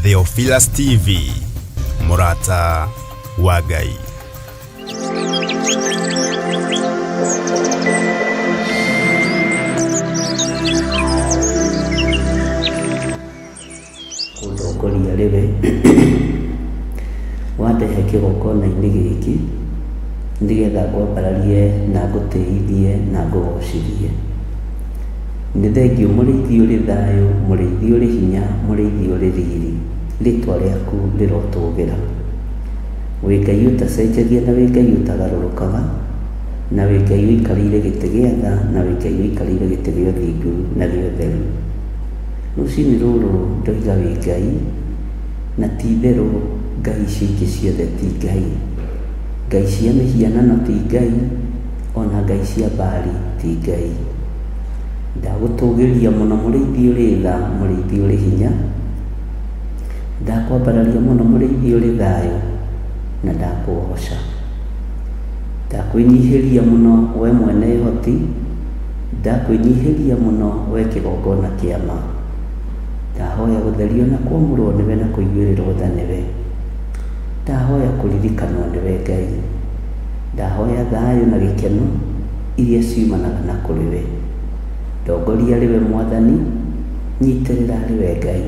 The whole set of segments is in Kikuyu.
Theophilus TV, mũrata wa Ngai. Kũndongoria rĩwe wandehe kĩgongona-inĩ gĩkĩ nĩgetha ngwambararie na ngũtĩithie na ngũgocithie. Nĩ thengiũ mũrĩithi ũrĩ thayũ, mũrĩithi ũrĩ hinya, mũrĩithi ũrĩ riri, rĩtwa rĩaku rĩrotũgĩra. Wĩ Ngai ũtacenjagia na wĩ Ngai ũtagarũrũkaga, na wĩ Ngai ũikarĩire gĩtĩ gĩa tha, na wĩ Ngai ũikarĩire gĩtĩ gĩa ũthingu na gĩa ũtheru. Rũcinĩ rũrũ ndoiga wĩ Ngai, na ti itherũ ngai icio ingĩ ciothe ti Ngai. Ngai cia mĩhianano ti Ngai, ona ngai cia Baali ti Ngai. Ndagũtũgĩria mũno mũrĩithi ũrĩ tha, mũrĩithi ũrĩ hinya. Ndakwambararia mũno mũrĩithi ũrĩ thayũ, na ndakũgoca. Ndakwĩnyihĩria mũno we mwene ũhoti, ndakwĩnyihĩria mũno we kĩgongona kĩa ma. Ndahoya gũtherio na kwamũrwo nĩwe na kũiguĩrĩrwo tha nĩwe. Ndahoya kũririkanwo nĩwe Ngai. Ndahoya thayũ na gĩkeno iria ciumanaga na kũrĩ we. Ndongoria arĩ we Mwathani, nyitĩrĩra arĩ we Ngai.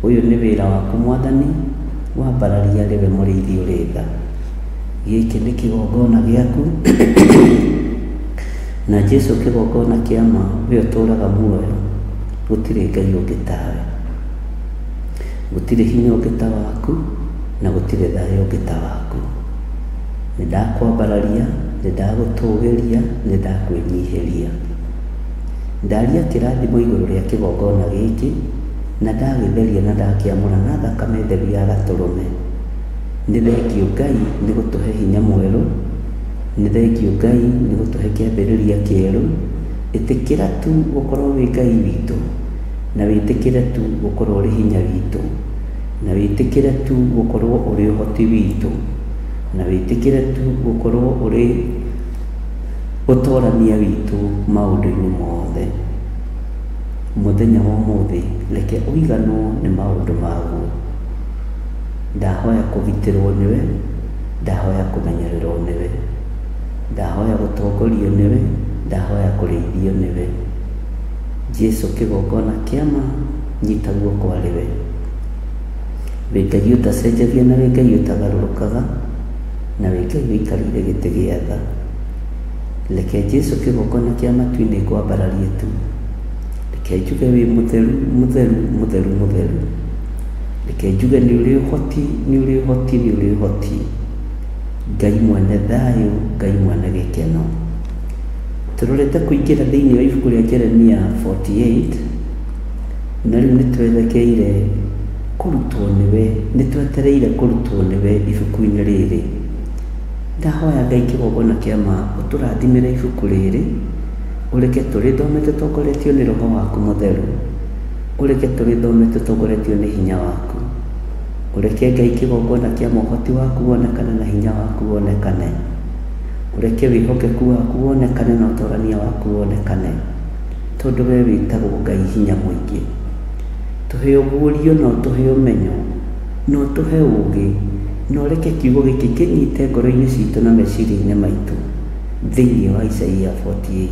Ũyũ nĩ wĩra waku Mwathani, wambararia arĩ we mũrĩithi ũrĩ tha. Gĩkĩ nĩ kĩgongona gĩaku na Jesu kĩgongona kĩa ma, we ũtũraga muoyo, gũtirĩ Ngai ũngĩ tawe. Gũtirĩ hinya ũngĩ ta waku, na gũtirĩ thayũ ũngĩ ta waku. Nĩ ndakwambararia, nĩ ndagũtũgĩria, nĩ ndakwĩnyihĩria. Ndaria kĩrathimo igũrũ rĩa kĩgongona gĩkĩ, na ndagĩtheria na ndakĩamũra na thakame theru ya gatũrũme. Nĩ thengiũ Ngai nĩ gũtũhe hinya mwerũ, nĩ thengiũ Ngai nĩ gũtũhe kĩambĩrĩria kĩerũ. Ĩtĩkĩra tu gũkorwo wĩ Ngai witũ, na wĩtĩkĩre tu gũkorwo ũrĩ hinya witũ, na wĩtĩkĩre tu gũkorwo ũrĩ ũhoti witũ, na wĩtĩkĩre tu gũkorwo ũrĩ ũtorania witũ maũndũ-inĩ mothe. Mũthenya wa ũmũthĩ reke ũiganwo nĩ maũndũ maguo. Ndahoya kũgitĩrwo nĩwe, ndahoya kũmenyererwo nĩwe, ndahoya gũtongorio nĩwe, ndahoya kũrĩithio nĩwe. Jesu kĩgongona kĩa ma, nyita guoko arĩ we. Wĩ Ngai ũtacenjagia na wĩ Ngai ũtagarũrũkaga, na wĩ Ngai ũikarĩire gĩtĩ gĩa tha. Reke Jesu kĩgongona kĩa matu-inĩ ngwambararie tu. Reke njuge wĩ mũtheru, mũtheru, mũtheru, mũtheru. Reke njuge nĩ ũrĩ ũhoti, nĩ ũrĩ ũhoti, nĩ ũrĩ ũhoti. Ngai mwene thayũ, Ngai mwene gĩkeno. Tũrorete kũingĩra thĩinĩ wa ibuku rĩa Jeremia 48, na rĩu nĩ twerekeire kũrutwo nĩwe, nĩ twetereire kũrutwo nĩwe ibuku-inĩ rĩrĩ. Ndahoya Ngai kĩgongona kĩa ma ũtũrathimĩre ibuku rĩrĩ, ũreke tũrĩthome tũtongoretio nĩ Roho waku Mũtheru, ũreke tũrĩthome tũtongoretio nĩ hinya waku. Ũreke Ngai kĩgongona kĩa ma ũhoti waku wonekane na hinya waku wonekane. Ũreke wĩhokeku waku wonekane na ũtorania waku wonekane, tondũ we wĩtagwo Ngai hinya mũingĩ. Tũhe ũguũrio na ũtũhe ũmenyo, na ũtũhe ũũgĩ, na ũreke kiugo gĩkĩ kĩnyite ngoro-inĩ citũ na meciria-inĩ maitũ thĩinĩ wa Isaia 48.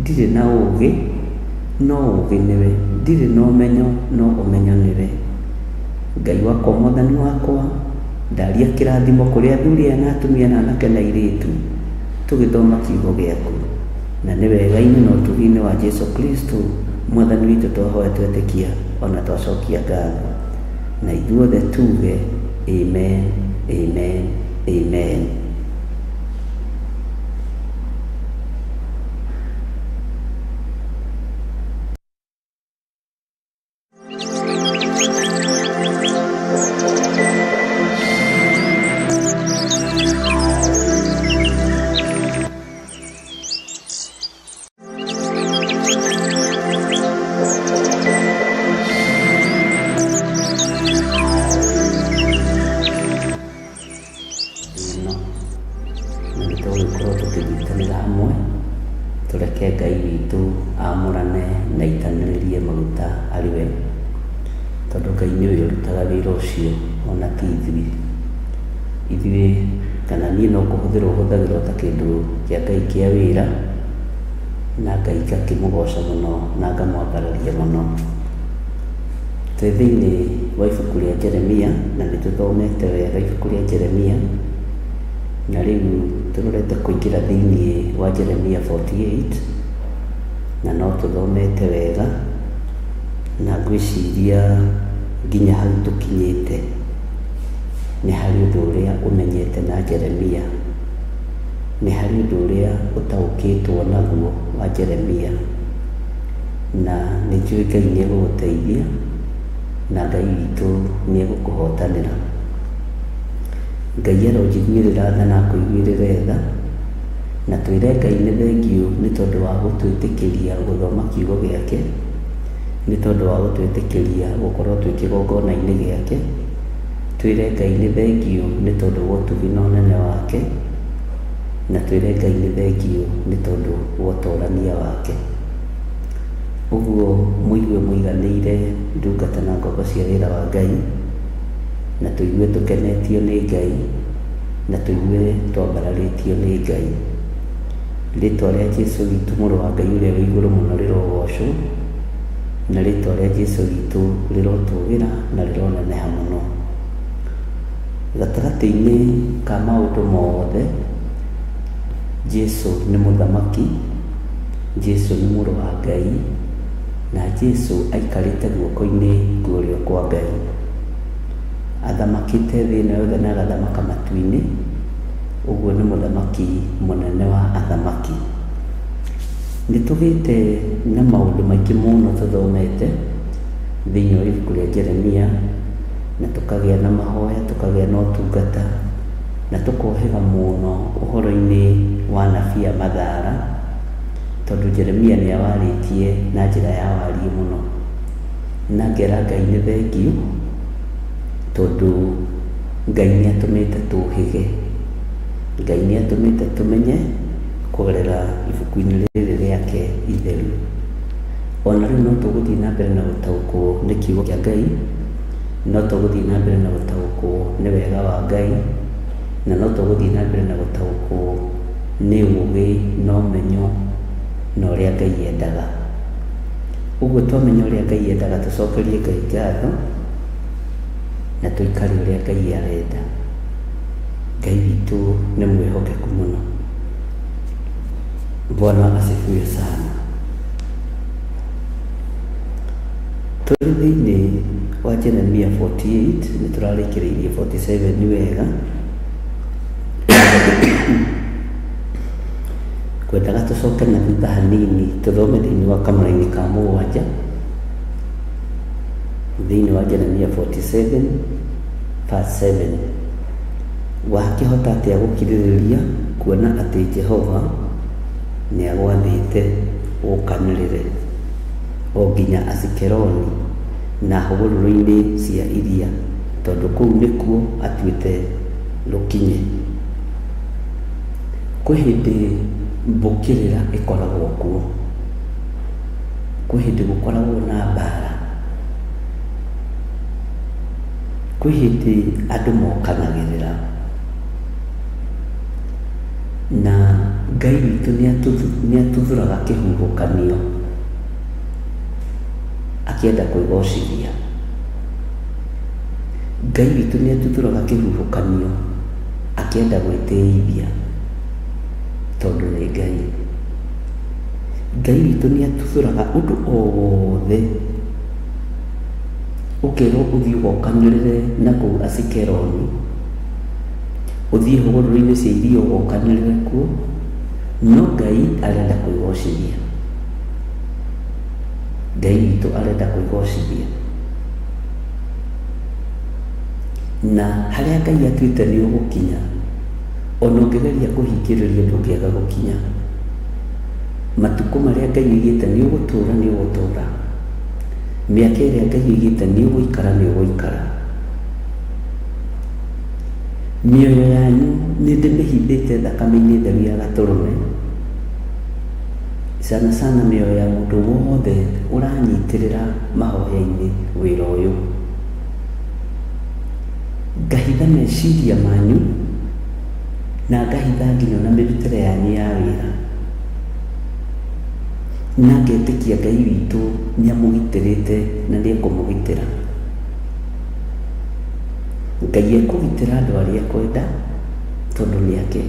Ndirĩ na ũũgĩ, no ũũgĩ nĩwe, ndirĩ na ũmenyo, no ũmenyo nĩwe. Ngai wakwa, Mwathani wakwa, ndaria kĩrathimo kũrĩ athuri aya na atumia na anake na airĩtu, tũgĩthoma kiugo gĩaku. Na nĩ wega-inĩ na ũtugi-inĩ wa Jesu Kristo, Mwathani witũ twahoya twetĩkia ona twacokia ngatho. Na ithuothe tuge, Amen, Amen, Amen. Ĩno na nĩ tũgũgĩkorwo tũkĩnyitanĩra hamwe, tũreke Ngai witũ amũrane na aitanĩrĩrie maguta arĩ we. Tondũ Ngai nĩwe ũrutaga wĩra ũcio ona ti ithuĩ. Ithuĩ kana niĩ no kũhũthĩrwo hũthagĩrwo ta kĩndũ kĩa Ngai kĩa wĩra, na Ngai ngakĩmũgoca mũno na ngamwambararia mũno. Twĩ thĩinĩ wa ibuku rĩa Jeremia na nĩ tũthomete wega ibuku rĩa Jeremia, na rĩu tũrorete kũingĩra thĩinĩ wa Jeremia 48, na no tũthomete wega, na ngwĩciria nginya hau tũkinyĩte nĩ harĩ ũndũ ũrĩa ũmenyete na Jeremia, nĩ harĩ ũndũ ũrĩa ũtaũkĩtwo naguo wa Jeremia, na nĩ njũĩ Ngai nĩ egũgũteithia na Ngai witũ nĩ egũkũhotanĩra. Ngai aronjiguĩrĩra tha na akũiguĩrĩre tha, na twĩre Ngai nĩ thengiũ nĩ tondũ wa gũtwĩtĩkĩria gũthoma kiugo gĩake, nĩ tondũ wa gũtwĩtĩkĩria gũkorwo twĩ kĩgongona-inĩ gĩake. Twĩre Ngai nĩ thengiũ nĩ tondũ wa ũtugi na ũnene wake, na twĩre Ngai nĩ thengiũ nĩ tondũ wa ũtorania wake. Ũguo mũigue mũiganĩire ndungata na ngombo cia wĩra wa Ngai, na tũigue tũkenetio nĩ Ngai, na tũigue twambararĩtio nĩ Ngai. Rĩtwa rĩa Jesu witũ mũrũ wa Ngai ũrĩa wĩ igũrũ mũno rĩrogocwo, na rĩtwa rĩa Jesu witũ rĩrotũgĩra na rĩroneneha mũno. Gatagatĩ-inĩ ka maũndũ mothe, Jesu nĩ mũthamaki, Jesu nĩ mũrũ wa Ngai, na Jesu aikarĩte guoko-inĩ kwa ũrĩo kwa Ngai. Athamakĩte thĩ ĩno yothe na agathamaka matu-inĩ, ũguo nĩ mũthamaki mũnene wa athamaki. Nĩ tũgĩte na maũndũ maingĩ mũno tũthomete thĩinĩ wa ibuku rĩa Jeremia, na tũkagĩa na mahoya, tũkagĩa na ũtungata, na tũkohĩga mũno ũhoro-inĩ wa anabii a mathara, tondũ Jeremia nĩ awarĩtie na njĩra ya wariĩ mũno. Na ngera Ngai nĩ thengiũ, tondũ Ngai nĩ atũmĩte tũhĩge, Ngai nĩ atũmĩte tũmenye kũgerera ibuku-inĩ rĩrĩ rĩake itheru. Ona rĩu no tũgũthiĩ na mbere na gũtaũkwo nĩ kiugo kĩa Ngai, no tũgũthiĩ na mbere na gũtaũkwo nĩ wega wa Ngai, na no tũgũthiĩ na mbere na gũtaũkwo nĩ ũgĩ na ũmenyo na ũrĩa Ngai endaga. Ũguo twamenya ũrĩa Ngai endaga tũcokerie Ngai ngatho na tũikare ũrĩa Ngai arenda. Ngai witũ nĩ mwĩhokeku mũno. Bwana asifiwe sana. Tũrĩ thĩinĩ wa Jeremia 48 nĩ tũrarĩkĩrĩirie 47 wega. Ngwendaga tũcoke na thutha hanini tũthome thĩinĩ wa kamũraini ka mũgwanja thĩinĩ wa Jeremia 47 verse 7. Wakĩhota atĩa gũkirĩrĩria kuona atĩ Jehova nĩagwathĩte ũkanĩrĩre o nginya Asikeloni na hũgũrũrũ-inĩ cia iria, tondũ kũu nĩkuo atuĩte rũkinye? Kwĩ hĩndĩ mbũkĩrĩra ĩkoragwo kuo, kwĩ hĩndĩ gũkoragwo na mbara, kwĩ hĩndĩ andũ mokanagĩrĩra, na Ngai witũ nĩ atuthũraga kĩhuhũkanio akĩenda kwĩgocithia. Ngai witũ nĩ atuthũraga kĩhuhũkanio akĩenda gwĩtĩithia tondũ nĩ Ngai. Ngai witũ nĩ atuthũraga ũndũ o wothe ũkerwo ũthiĩ ũgokanĩrĩre na kũu Asikeloni, ũthiĩ hũgũrũrũ-inĩ cia iria ũgokanĩrĩre kuo, no Ngai arenda kwĩgocithia. Ngai witũ arenda kwĩgocithia. Na harĩa Ngai atuĩte nĩ ũgũkinya, ona ũngĩgeria kũhingĩrĩria ndũngĩaga gũkinya. Matukũ marĩa Ngai oigĩte nĩ ũgũtũra nĩ ũgũtũra. Mĩaka ĩrĩa Ngai oigĩte nĩ ũgũikara nĩ ũgũikara. Mĩoyo yanyu nĩ ndĩmĩhithĩte thakame-inĩ theru ya Gatũrũme. Sana sana mĩoyo ya mũndũ wothe ũranyitĩrĩra mahoya-inĩ wĩra ũyũ. Ngahitha meciria manyu na ngahitha nginya ona mĩrutĩre yanyu ya wĩra. Na ngetĩkia Ngai witũ nĩ amũgitĩrĩte na nĩ ekũmũgitĩra. Ngai ekũgitĩra andũ arĩa ekwenda tondũ nĩ ake.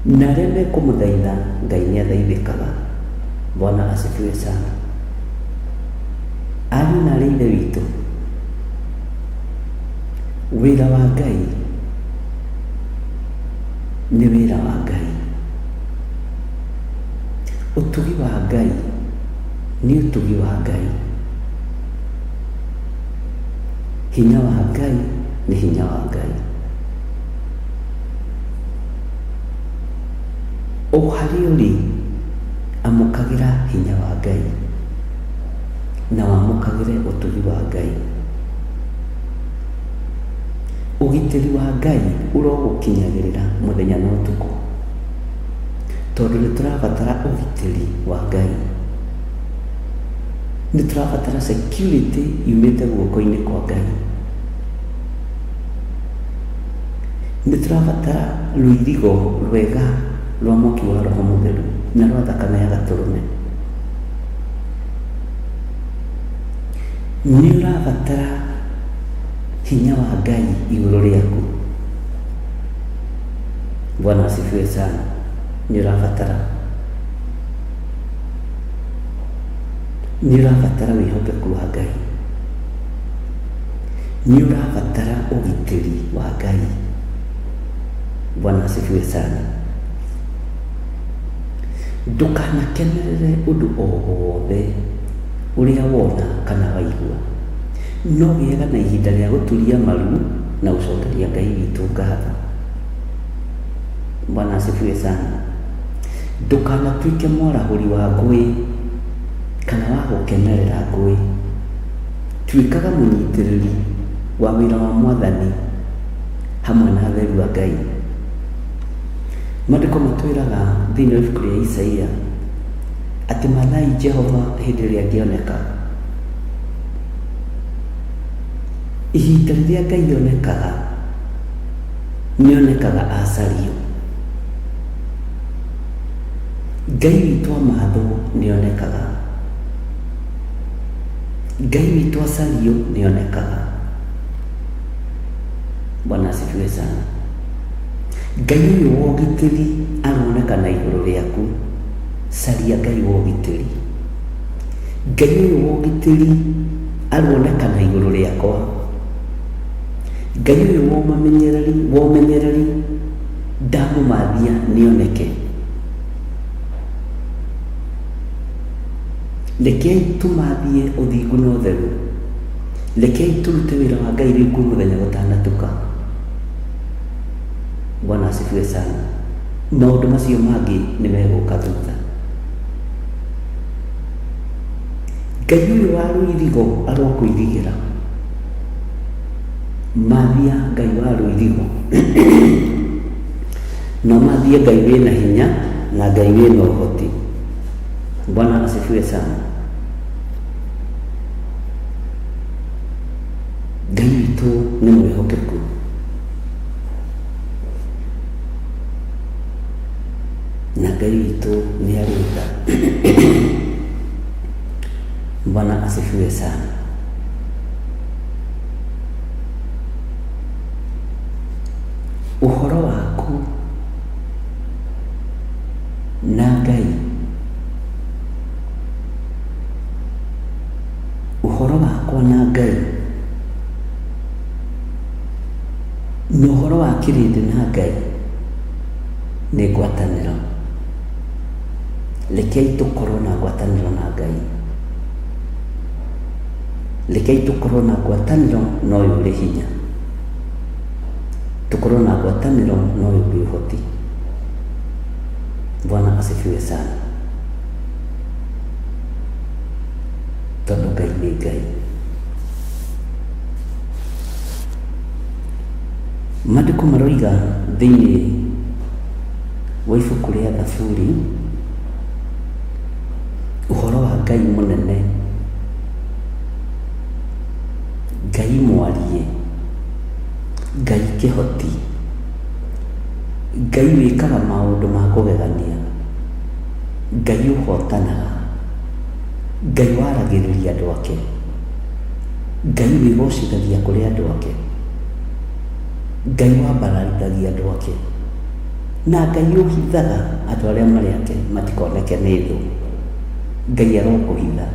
Na arĩa mekũmũthaitha Ngai nĩ athaithĩkaga. Bwana asifiwe sana. Ariũ na aarĩ a Ithe witũ, wĩra wa Ngai nĩ wĩra wa Ngai. Ũtugi wa Ngai nĩ ũtugi wa Ngai. Hinya wa Ngai nĩ hinya wa Ngai. O harĩa ũrĩ, amũkagĩra hinya wa Ngai na wamũkagĩre ũtugi wa Ngai. Ũgitĩri wa Ngai ũrogũkinyagĩrĩra mũthenya na ũtukũ, tondũ nĩ tũrabatara ũgitĩri wa Ngai. Nĩ tũrabatara security yumĩte guoko-inĩ kwa Ngai. Nĩ tũrabatara rũirigo rwega rwa mwaki wa Roho Mũtheru na rwa thakame ya Gatũrũme. Nĩ ũrabatara hinya wa Ngai igũrũ rĩaku. Bwana asifiwe sana. Nĩ ũrabatara nĩ ũrabatara wĩhokeku wa Ngai. Nĩ ũrabatara ũgitĩri wa Ngai. Bwana asifiwe sana. Ndũkanakenerere ũndũ o wothe ũrĩa wona kana waigua. No gĩaga na ihinda rĩa gũturia maru na gũcokeria Ngai witũ ngatho. Bwana asifiwe sana. Ndũkanatuĩke mwarahũri wa ngũĩ kana wa gũkenerera ngũĩ. Tuĩkaga mũnyitĩrĩri wa wĩra wa Mwathani hamwe na atheru a Ngai. Maandĩko matwĩraga thĩinĩ wa ibuku rĩa Isaia atĩ mathai Jehova hĩndĩ ĩrĩa angĩoneka. Ihinda rĩrĩa Ngai onekaga, nĩ onekaga acario. Ngai witũ amathwo nĩ onekaga. Ngai witũ acario nĩ onekaga. Bwana asifiwe sana. Ngai ũyũ wa ũgitĩri aronekana igũrũ rĩaku. Caria Ngai wa ũgitĩri. Ngai ũyũ wa ũgitĩri aronekana igũrũ rĩakwa. Ngai ũyũ wa ũmamenyereri wa ũmenyereri ndamũmathia nĩoneke. Rekei tũmathie ũthingu na ũtheru. Rekei tũrute wĩra wa Ngai rĩu kwĩ mũthenya gũtanatuka. Bwana asifiwe sana. Maũndũ macio mangĩ nĩ megũka thutha. Ngai ũyũ wa rũirigo arokũirigĩra. Mathia Ngai wa rũirigo. Na ũmathie Ngai wĩna hinya na Ngai wĩna ũhoti. Bwana asifiwe sana. Ngai witũ nĩ mwĩhokeku. Na Ngai witũ nĩ arĩ tha. Bwana asifiwe sana. Ũhoro waku na Ngai, ũhoro wakwa na Ngai, na ũhoro wa kĩrĩndĩ na Ngai nĩ ngwatanĩro. Rekei tũkorwo na ngwatanĩro na Ngai. Rekei tũkorwo na ngwatanĩro na ũyũ ũrĩ hinya. Tũkorwo na ngwatanĩro na ũyũ ũrĩ ũhoti. Bwana asifiwe sana. Tondũ Ngai nĩ Ngai. Maandĩko maroiga thĩinĩ wa ibuku rĩa Thaburi ũhoro wa Ngai mũnene, Ngai mwarie, Ngai kĩhoti, Ngai wĩkaga maũndũ ma kũgegania, Ngai ũhotanaga, Ngai waragĩrĩria andũ ake, Ngai wĩgocithagia kũrĩ andũ ake, Ngai wambararithagia andũ ake, na Ngai ũhithaga andũ arĩa marĩ ake matikoneke nĩ thũ. Ngai arokũhitha.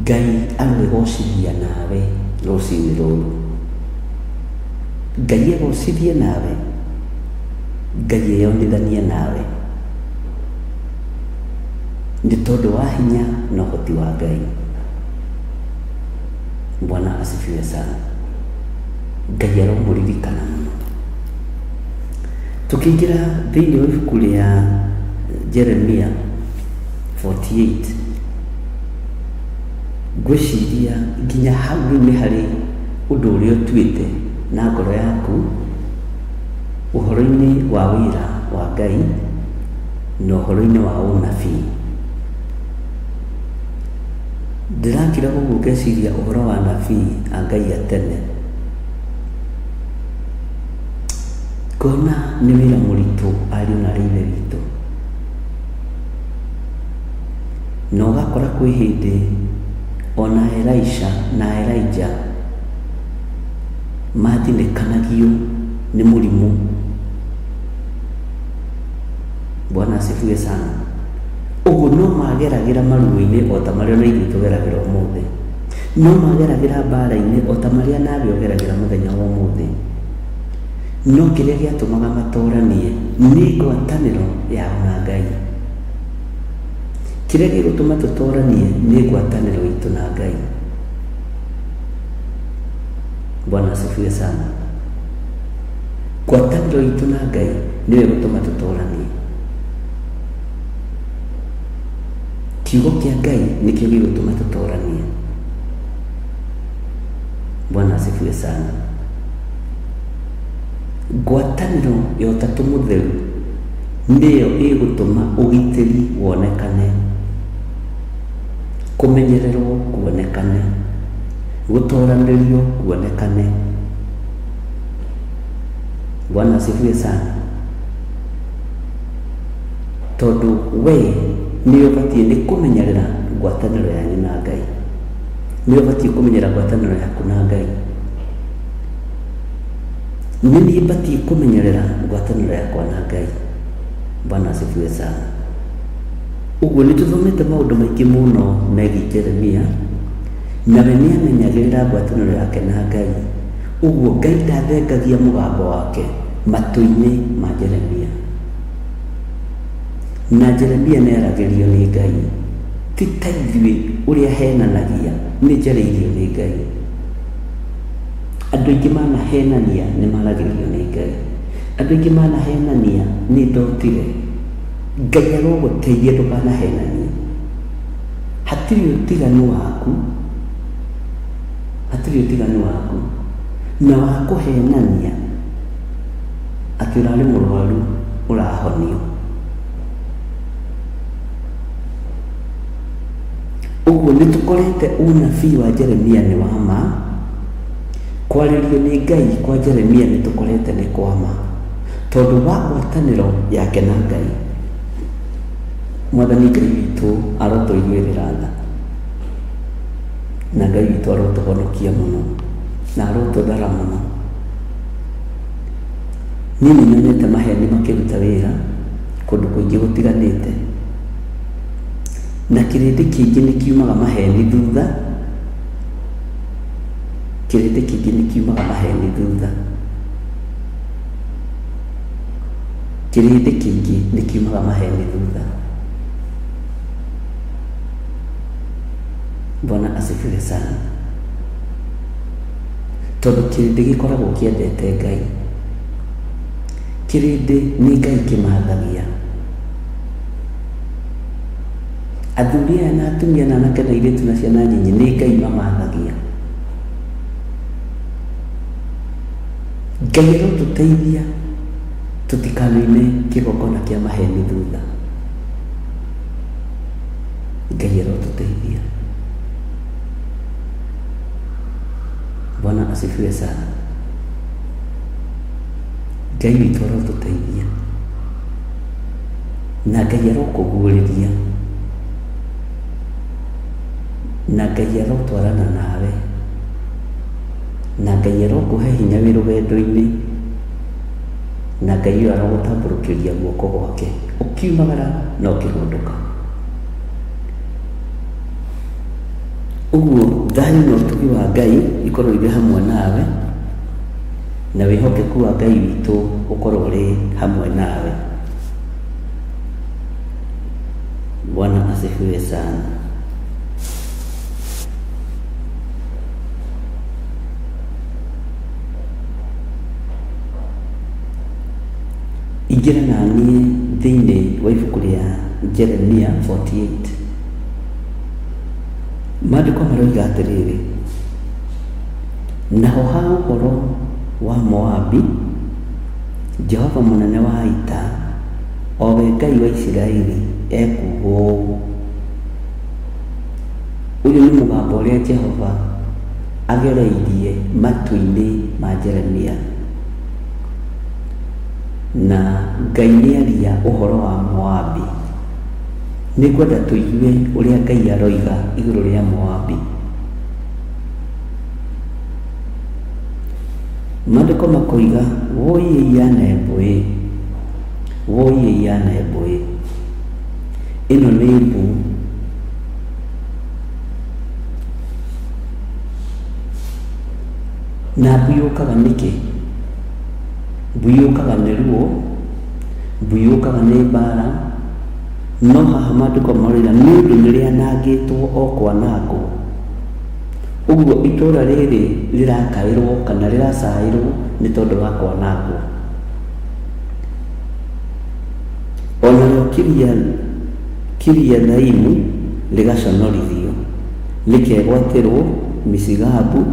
Ngai aroĩgocithia nawe rũcinĩ rũrũ. Ngai egocithie nawe. Ngai eyonithanie nawe. Nĩ tondũ wa hinya na ũhoti wa Ngai. Bwana asifiwe sana. Ngai aromũririkana mũno. Tũkĩingĩra thĩinĩ wa ibuku rĩa Jeremia 48, ngwĩciria nginya hau rĩu nĩ harĩ ũndũ ũrĩa ũtuĩte na ngoro yaku ũhoro-inĩ wa wĩra wa Ngai na ũhoro-inĩ wa ũnabii. Ndĩrakira ũguo ngeciria ũhoro wa anabii a Ngai a tene. Ngona nĩ wĩra mũritũ ariũ na aarĩ a Ithe witũ. Na ũgakora kwĩ hĩndĩ ona Elisha na Elijah mathinĩkanagio nĩ mũrimũ. Bwana asifiwe sana. Ũguo no mageragĩra maruo-inĩ o ta marĩa ona ithuĩ tũgeragĩra ũmũthĩ. No mageragĩra mbara-inĩ o ta marĩa nawe ũgeragĩra mũthenya wa ũmũthĩ. No kĩrĩa gĩatũmaga matoranie nĩ ngwatanĩro yao na Ngai. Kĩrĩa gĩgũtũma tũtoranie nĩ ngwatanĩro itũ na Ngai. Bwana asifiwe sana. Ngwatanĩro itũ na Ngai nĩyo ĩgũtũma tũtoranie. Kiugo kĩa Ngai nĩkĩo gĩgũtũma tũtoranie. Bwana asifiwe sana. Ngwatanĩro ya Ũtatũ Mũtheru nĩyo ĩgũtũma ũgitĩri wonekane, kũmenyererwo kuonekane, gũtoranĩrio kuonekane. Bwana asifiwe sana. Tondũ we nĩwe ũbatiĩ nĩ kũmenyerera ngwatanĩro yanyu na Ngai. Nĩwe ũbatiĩ kũmenyerera ngwatanĩro yaku na Ngai. Nĩ niĩ batiĩ kũmenyerera ngwatanĩro yakwa na Ngai. Bwana asifiwe sana. Ũguo nĩ tũthomete maũndũ maingĩ mũno megiĩ Jeremia, nawe nĩ amenyagĩrĩra ngwatanĩro yake na Ngai. Ũguo Ngai ndathengagia mũgambo wake matũ-inĩ ma Jeremia. Na Jeremia nĩ aragĩrio nĩ Ngai, ti ta ithuĩ ũrĩa henanagia, nĩ njarĩirio nĩ Ngai. Andũ aingĩ manahenania nĩ maragĩrio nĩ Ngai. Andũ aingĩ manahenania nĩ ndotire. Ngai arogũteithia ndũkanahenanie. Hatirĩ ũtiganu waku, hatirĩ ũtiganu waku na wa kũhenania atĩ ũrarĩ mũrwaru ũrahonio. Ũguo nĩ tũkorete ũnabii wa Jeremia nĩ wa ma, kwarĩrio nĩ Ngai kwa Jeremia nĩ tũkorete nĩ kwa ma, tondũ wa ngwatanĩro yake na Ngai. Mwathani Ngai witũ arotũiguĩrĩra tha, na Ngai witũ arotũhonokia mũno, na arotũthara mũno. Niĩ nĩ nyonete maheni makĩruta wĩra kũndũ kũingĩ gũtiganĩte. Na kĩrĩndĩ kĩingĩ nĩ kiumaga maheni thutha, kĩrĩndĩ kĩingĩ nĩ kiumaga maheni thutha. Kĩrĩndĩ kĩingĩ nĩ kiumaga maheni thutha. Bwana asifiwe sana. Tondũ kĩrĩndĩ gĩkoragwo kĩendete Ngai. Kĩrĩndĩ nĩ Ngai kĩmathagia. Athuri aya na atumia na anake na airĩtu na ciana nyinyi nĩ Ngai mamathagia. Ngai arotũteithia tũtikanoime kĩgongona kĩa maheni thutha. Ngai arotũteithia. Bwana asifiwe sana. Ngai witũ arotũteithia na Ngai arokũguũrĩria na Ngai arotwarana nawe na Ngai arokũhe hinya wĩ rũgendo-inĩ na Ngai ũyũ arogũtambũrũkĩria guoko gwake ũkiumagara na ũkĩhũndũka. Ũguo thayũ na ũtugi wa Ngai ikorwo irĩ hamwe nawe na wĩhokeku wa Ngai witũ ũkorwo ũrĩ hamwe nawe. Bwana asifiwe sana. Ingĩra na niĩ thĩinĩ wa ibuku rĩa Jeremia 48. Maandĩko maroiga atĩrĩrĩ, naho ha ũhoro wa Moabi, Jehova mũnene wa ita, o we Ngai wa Isiraeli, ekuuga ũũ, Ũyũ nĩ mũgambo ũrĩa Jehova agereirie matũ-inĩ ma Jeremia. Na Ngai nĩaria ũhoro wa Moabi. Nĩngwenda tũigue ũrĩa Ngai aroiga igũrũ rĩa Moabi. Maandĩko makoiga, woi ĩiya Nebo-ĩ, woi ĩiya Nebo-ĩ, ĩno nĩ mbu. Na mbu yũkaga nĩkĩ? Mbu yũkaga nĩ ruo, mbu yũkaga nĩ mbara, no haha maandĩko maroiga nĩ ũndũ nĩ rĩanangĩtwo o kwanangwo. Ũguo itũũra rĩrĩ rĩrakaĩrwo kana rĩracaĩrwo nĩ tondũ wa kwanangwo. O narĩo Kiriathaimu rĩgaconorithio, rĩkegwatĩrwo, Misigabu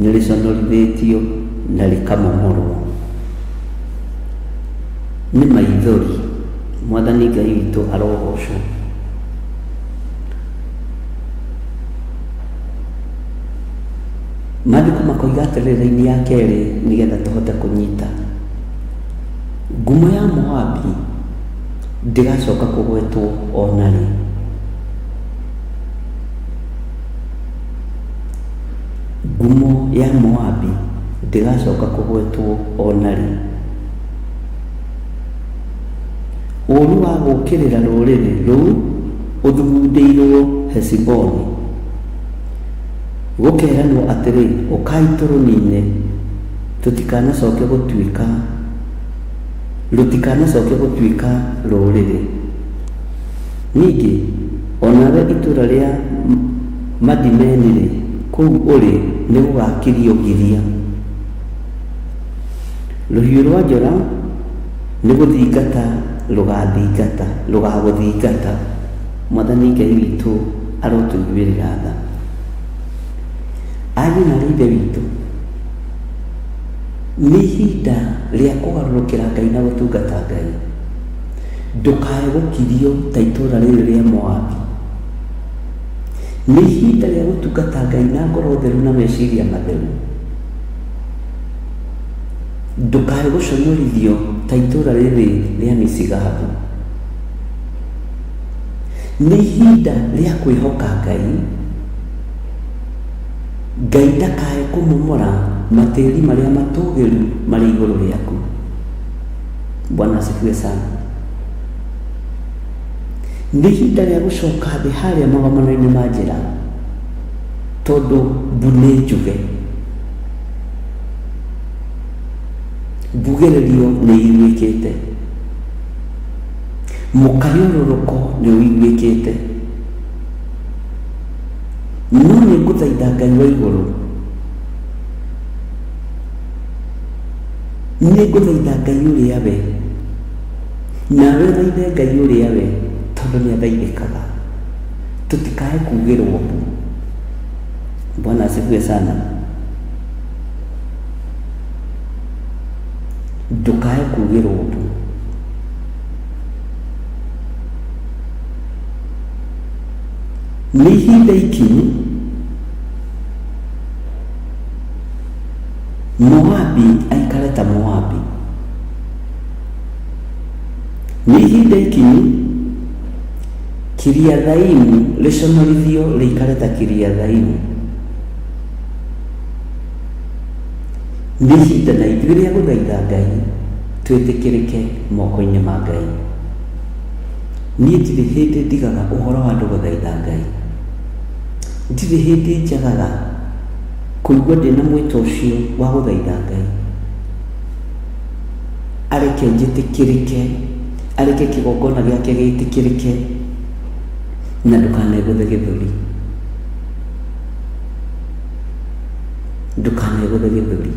nĩrĩconorithĩtio na rĩkamomorwo. Nĩ maithori. Mwathani Ngai witũ arogocwo. Maandĩko makoiga atĩrĩrĩ raini ya kerĩ nĩgetha tũhote kũnyita. Ngumo ya Moabi ndĩgacoka kũgwetwo o na rĩ. Ngumo ya Moabi ndĩgacoka kũgwetwo o na rĩ. Ũũru wa gũũkĩrĩra rũrĩrĩ rũu ũthugundĩirwo Heshiboni, gũkeeranwo atĩrĩ, 'Ũkai tũrũniine, tũtikanacoke gũtuĩka rũtikanacoke gũtuĩka rũrĩrĩ. Ningĩ, o nawe itũũra rĩa Madimeni-rĩ, kũu ũrĩ nĩgũgakirio ngiria. Rũhiũ rwa njora nĩ gũthingata rũgathingata, rũgagũthingata. Mwathani Ngai witũ arotũiguĩrĩra tha. Ariũ na aarĩ a Ithe witũ, nĩ ihinda rĩa kũgarũrũkĩra Ngai na gũtungata Ngai. Ndũkae gũkirio ta itũũra rĩrĩ rĩa Moabi. Nĩ ihinda rĩa gũtungata Ngai na ngoro theru na meciria matheru. Ndũkae gũconorithio ta itũũra rĩrĩ rĩa Misigabu. Nĩ ihinda rĩa kwĩhoka Ngai. Ngai ndakae kũmomora matĩri marĩa matũgĩru marĩ igũrũ rĩaku. Bwana asifiwe sana. Nĩ ihinda rĩa gũcoka thĩ harĩa magomano-inĩ ma njĩra, tondũ mbu nĩ njuge. Mbugĩrĩrio nĩ iguĩkĩte, mũkayũrũrũko nĩ ũiguĩkĩte. No nĩ ngũthaitha Ngai wa igũrũ, nĩ ngũthaitha Ngai ũrĩa we, nawe ũthaithe Ngai ũrĩa we, tondũ nĩ athaithĩkaga. Tũtikae kugĩrwo mbu. Bwana asifiwe sana. Ndũkae kugĩrwo mbu. Nĩ ihinda ikinyu Moabi aikare ta Moabi. Nĩ ihinda ikinyu Kiriathaimu rĩconorithio rĩikare ta Kiriathaimu. Nĩ ihinda na ithuĩ rĩa gũthaitha Ngai twĩtĩkĩrĩke moko-inĩ ma Ngai. Niĩ ndirĩ hĩndĩ ndigaga ũhoro wa andũ gũthaitha Ngai. Ndirĩ hĩndĩ njagaga kũigua ndĩna mwĩto ũcio wa gũthaitha Ngai. Areke njĩtĩkĩrĩke, areke kĩgongona gĩake gĩtĩkĩrĩke, na ndũkanegũthe gĩthũri. Ndũkanegũthe gĩthũri.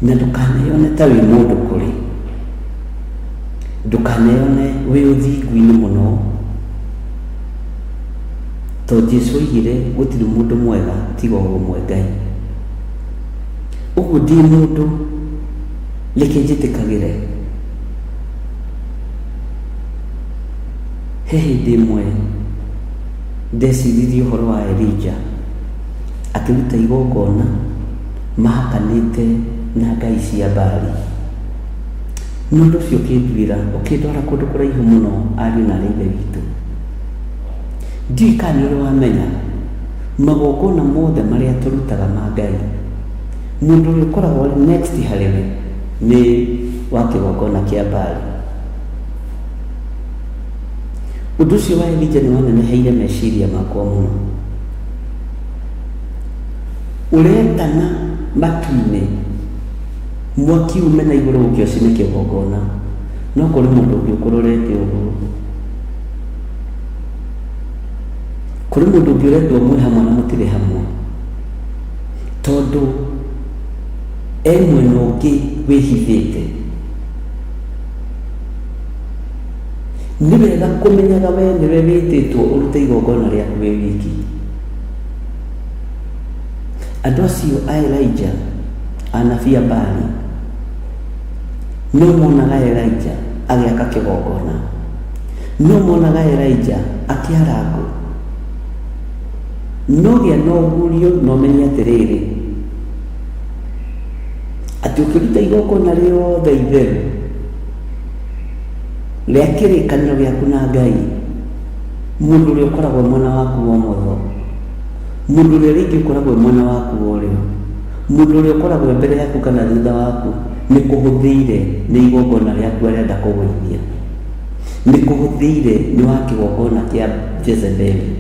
Na ndũkaneyone ta wĩ mũndũ kũrĩ. Ndũkaneyone wĩ ũthingu-inĩ mũno. Tondũ Jesu oigire gũtirĩ mũndũ mwega tiga o ũmwe Ngai. Ũguo ndĩ mũndũ reke njĩtĩkagĩre. He hĩndĩ ĩmwe ndeciririe ũhoro wa Elija akĩruta igongona mahakanĩte na ngai cia Baali. Na ũndũ ũcio ũkĩnduĩra, ũkĩndwara kũndũ kũraihu mũno ariũ na aarĩ a Ithe witũ. Ndiũĩ kana nĩ ũrĩ wamenya, magongona mothe marĩa tũrutaga ma Ngai, mũndũ ũrĩa ũkoragwo arĩ next harĩ we nĩ wa kĩgongona kĩa Baali. Ũndũ ũcio wa Elija nĩ waneneheire meciria makwa mũno. Ũretana matu-inĩ, mwaki ume na igũrũ ũke ũcine kĩgongona, no kũrĩ mũndũ ũngĩ ũkũrorete ũguo. Kũrĩ mũndũ ũngĩ ũretwo mwĩ hamwe na mũtirĩ hamwe, tondũ e mwena ũngĩ wĩhithĩte. Nĩ wega kũmenyaga we nĩwe wĩtĩtwo ũrute igongona rĩaku wĩ wiki. Andũ acio a Elijah, anabii a Baali, no monaga Elijah agĩaka kĩgongona. No monaga Elijah akĩara ngũ. No gĩa na ũguũrio na ũmenye atĩrĩrĩ, atĩ ũkĩruta igongona rĩothe itheru rĩa kĩrĩkanĩro gĩaku na Ngai, mũndũ ũrĩa ũkoragwo mwena waku wa ũmotho, mũndũ ũrĩa rĩngĩ ũkoragwo mwena waku wa ũrĩo, mũndũ ũrĩa ũkoragwo mbere yaku kana thutha waku, nĩ kũhũthĩire nĩ igongona rĩaku arenda kũgũithia. Nĩ kũhũthĩire nĩ wa kĩgongona kĩa Jezebeli.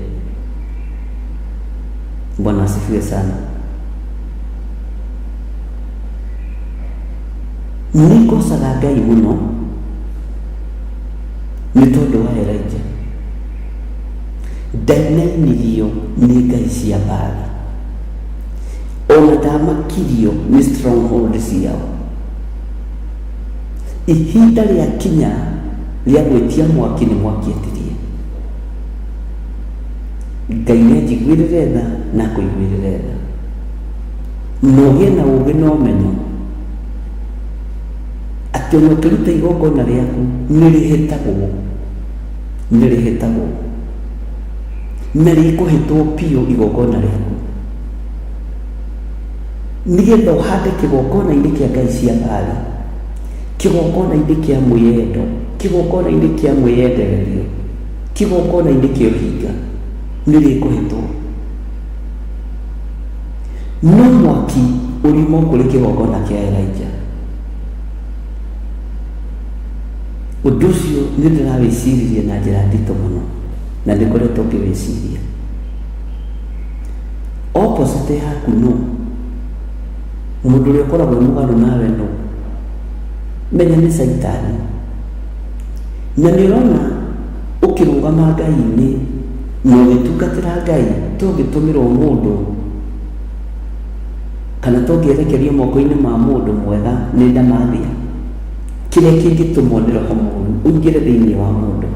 Bwana asifiwe sana. Nĩ ngocaga Ngai mũno nĩ tondũ wa Elijah. Ndainainirio nĩ ngai cia Baali. Ona ndamakirio nĩ stronghold ciao. Ihinda rĩakinya rĩa gwĩtia mwaki nĩ mwaki etirie. Ngai nĩ anjiguĩrĩre tha na akũiguĩrĩre tha. Na ũgĩe na ũgĩ na ũmenyo atĩ ona ũkĩruta igongona rĩaku nĩ rĩhĩtagwo, nĩ rĩhĩtagwo na rĩkũhĩtwo biũ igongona rĩaku nĩgetha ũhande kĩgongona-inĩ kĩa ngai cia Baali, kĩgongona-inĩ kĩa mwĩyendo, kĩgongona-inĩ kĩa mwĩyendererio, kĩgongona-inĩ kĩa ũhinga, nĩ rĩkũhĩtwo. No mwaki ũriuma kũrĩ kĩgongona kĩa Elijah. Ũndũ ũcio nĩ ndĩrawĩciririe na njĩra nditũ mũno na nĩ ngoretwo ngĩwĩciria. Opposite yaku nũ? Mũndũ ũrĩa ũkoragwo e mũgarũ nawe nũ? Menya nĩ Caitani. Na nĩ ũrona ũkĩrũgama Ngai-inĩ na ũgĩtungatĩra Ngai to ũngĩtũmĩrwo mũndũ kana to ũngĩerekerio moko-inĩ ma mũndũ mwega nĩ ndamathia, kĩrĩa kĩngĩtũmwo nĩ roho mũru ũingĩre thĩinĩ wa mũndũ.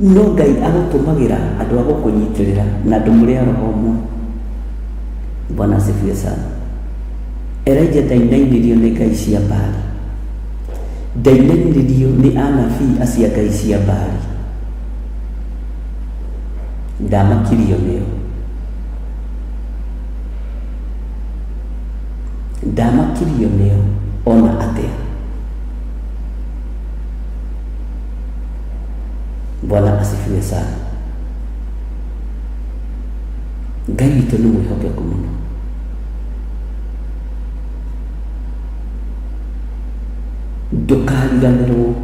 No Ngai agũtũmagĩra andũ a gũkũnyitĩrĩra na andũ mũrĩ a roho ũmwe. Bwana asifiwe sana. Elijah ndainainirio nĩ ngai cia Baali. Ndainainirio nĩ anabii acio a ngai cia Baali. Ndamakirio nĩo. Ndamakirio nĩo. ona atĩa. Bwana asifiwe sana. Ngai witũ nĩ mwĩhokeku mũno. Ndũkariganĩrwo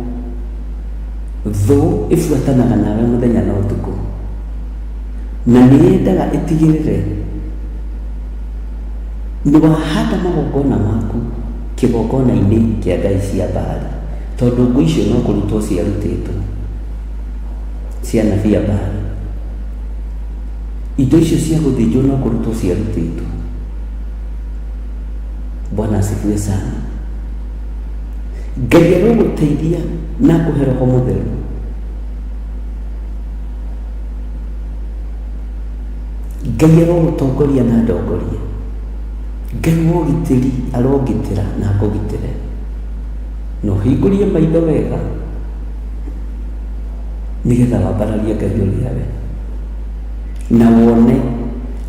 thũ ĩbuatanaga nawe mũthenya na ũtukũ, na nĩ yendaga ĩtigĩrĩre nĩ wahanda magongona maku kĩgongona-inĩ kĩa ngai cia Baali, tondũ ngũ icio no kũrutwo ciarutĩtwo cia anabii a Baali. Indo icio cia gũthĩnjwo no kũrutwo ciarutĩtwo. Bwana asifiwe sana. Ngai arogũteithia na akũhe Roho Mũtheru. Ngai arogũtongoria na andongorie. Ngai wa ũgitĩri arongitĩra na akũgitĩre. Na ũhingũrie maitho wega nĩgetha wambararie Ngai ũrĩa we. Na wone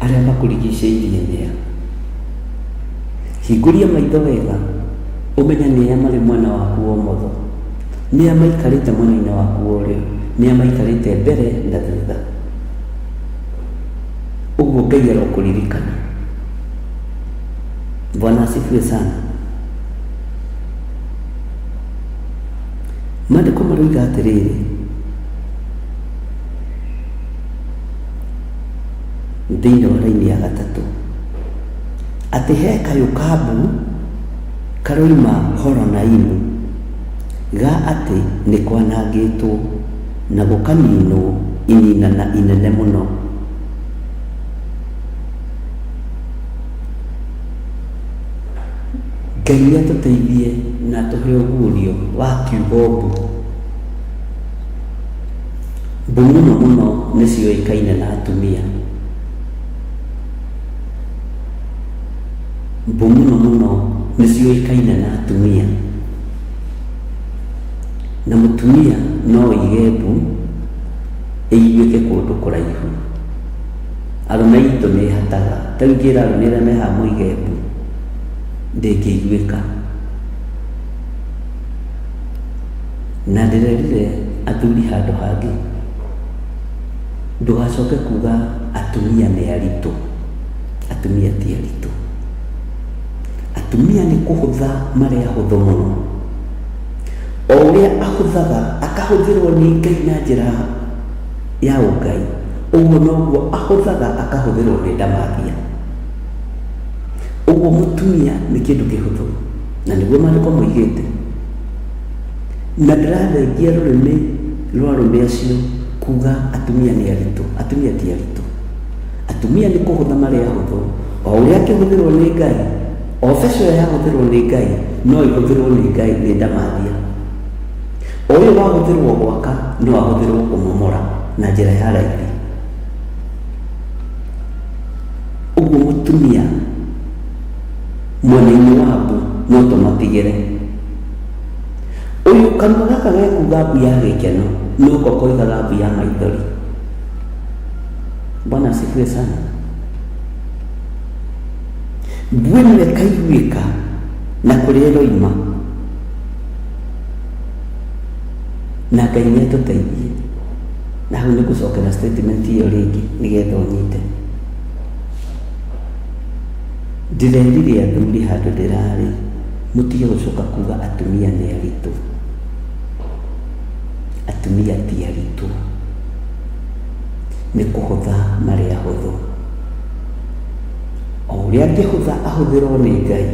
arĩa makũrigicĩirie nĩa. Hingũria maitho wega ũmenye nĩa marĩ mwena waku wa ũmotho, nĩa maikarĩte mwena-inĩ waku wa ũrĩo, nĩa maikarĩte mbere na thutha. Ũguo Ngai arokũririkana. Bwana asifiwe sana. Maandĩko maroiga atĩrĩrĩ, thĩinĩ wa raini ya gatatũ, atĩ he kayũ ka mbu karoima Horonaimu, ga atĩ nĩ kwanangĩtwo na gũkaninwo ininana inene mũno. Ngai nĩ atũteithie na atũhe ũguũrio wa kiugo mbu. Mbu mũno mũno nĩ ciũĩkaine na atumia. Mbu mũno mũno nĩ ciũĩkaine na atumia. Na mũtumia no oige mbu ĩiguĩke kũndũ kũraihu. Arũme aitũ nĩ ĩhataga. Ta rĩu ingĩra arũme arĩa me haha moige mbu, ndĩngĩiguĩka. Na ndĩrerire athuri handũ hangĩ, ndũgacoke kuga atumia nĩ aritũ. Atumia ti aritũ. Atumia nĩ kũhũtha marĩ ahũthũ mũno. O ũrĩa ahũthaga akahũthĩrwo nĩ Ngai na njĩra ya ũngai, ũguo noguo ahũthaga akahũthĩrwo nĩ ndamathia. Ũguo mũtumia nĩ kĩndũ kĩhũthũ, na nĩguo maandĩko moigĩte. Na ndĩrathengia rũrĩmĩ rwa arũme acio kuga atumia nĩ aritũ. Atumia ti aritũ. Atumia nĩ kũhũtha marĩ ahũthũ. O ũrĩa angĩhũthĩrwo nĩ Ngai, o beca ĩyo yahũthĩrwo nĩ Ngai, no ĩhũthĩrwo nĩ Ngai nĩ ndamathia. O ũyũ wahũthĩrwo gwaka, no ahũthĩrwo kũmomora na njĩra ya raithi. Ũguo mũtumia mwena-inĩ wa mbu no tũmatigĩre. Ũyũ kanua gaka gekuga mbu ya gĩkeno, noko koigaga mbu ya maithori. Bwana asifiwe sana. Mbu ĩno ĩkaiguĩka na kũrĩa ĩroima. Na Ngai nĩ atũteithie. Na hau nĩ ngũcokera statement ĩyo rĩngĩ nĩgetha ũnyite. Ndĩrerire athuri handũ ndĩrarĩ mũtige gũcoka kuga atumia nĩ aritũ. Atumia ti aritũ. Nĩ kũhũtha marĩ ahũthũ. O ũrĩa angĩhũtha ahũthĩrwo nĩ Ngai,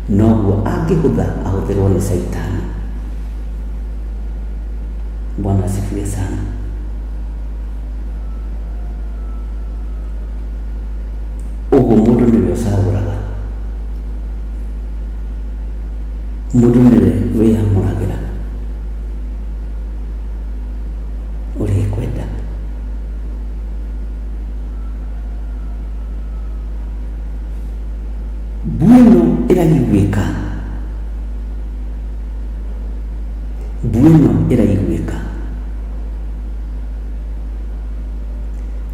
noguo angĩhũtha ahũthĩrwo nĩ Caitani. Bwana asifiwe sana. Ũguo mũndũ nĩwe ũcagũraga, mũndũ nĩwe wĩyamũragĩra ũrĩa ekwenda. Mbu ĩno ĩraiguĩka, mbu ĩno ĩraiguĩka.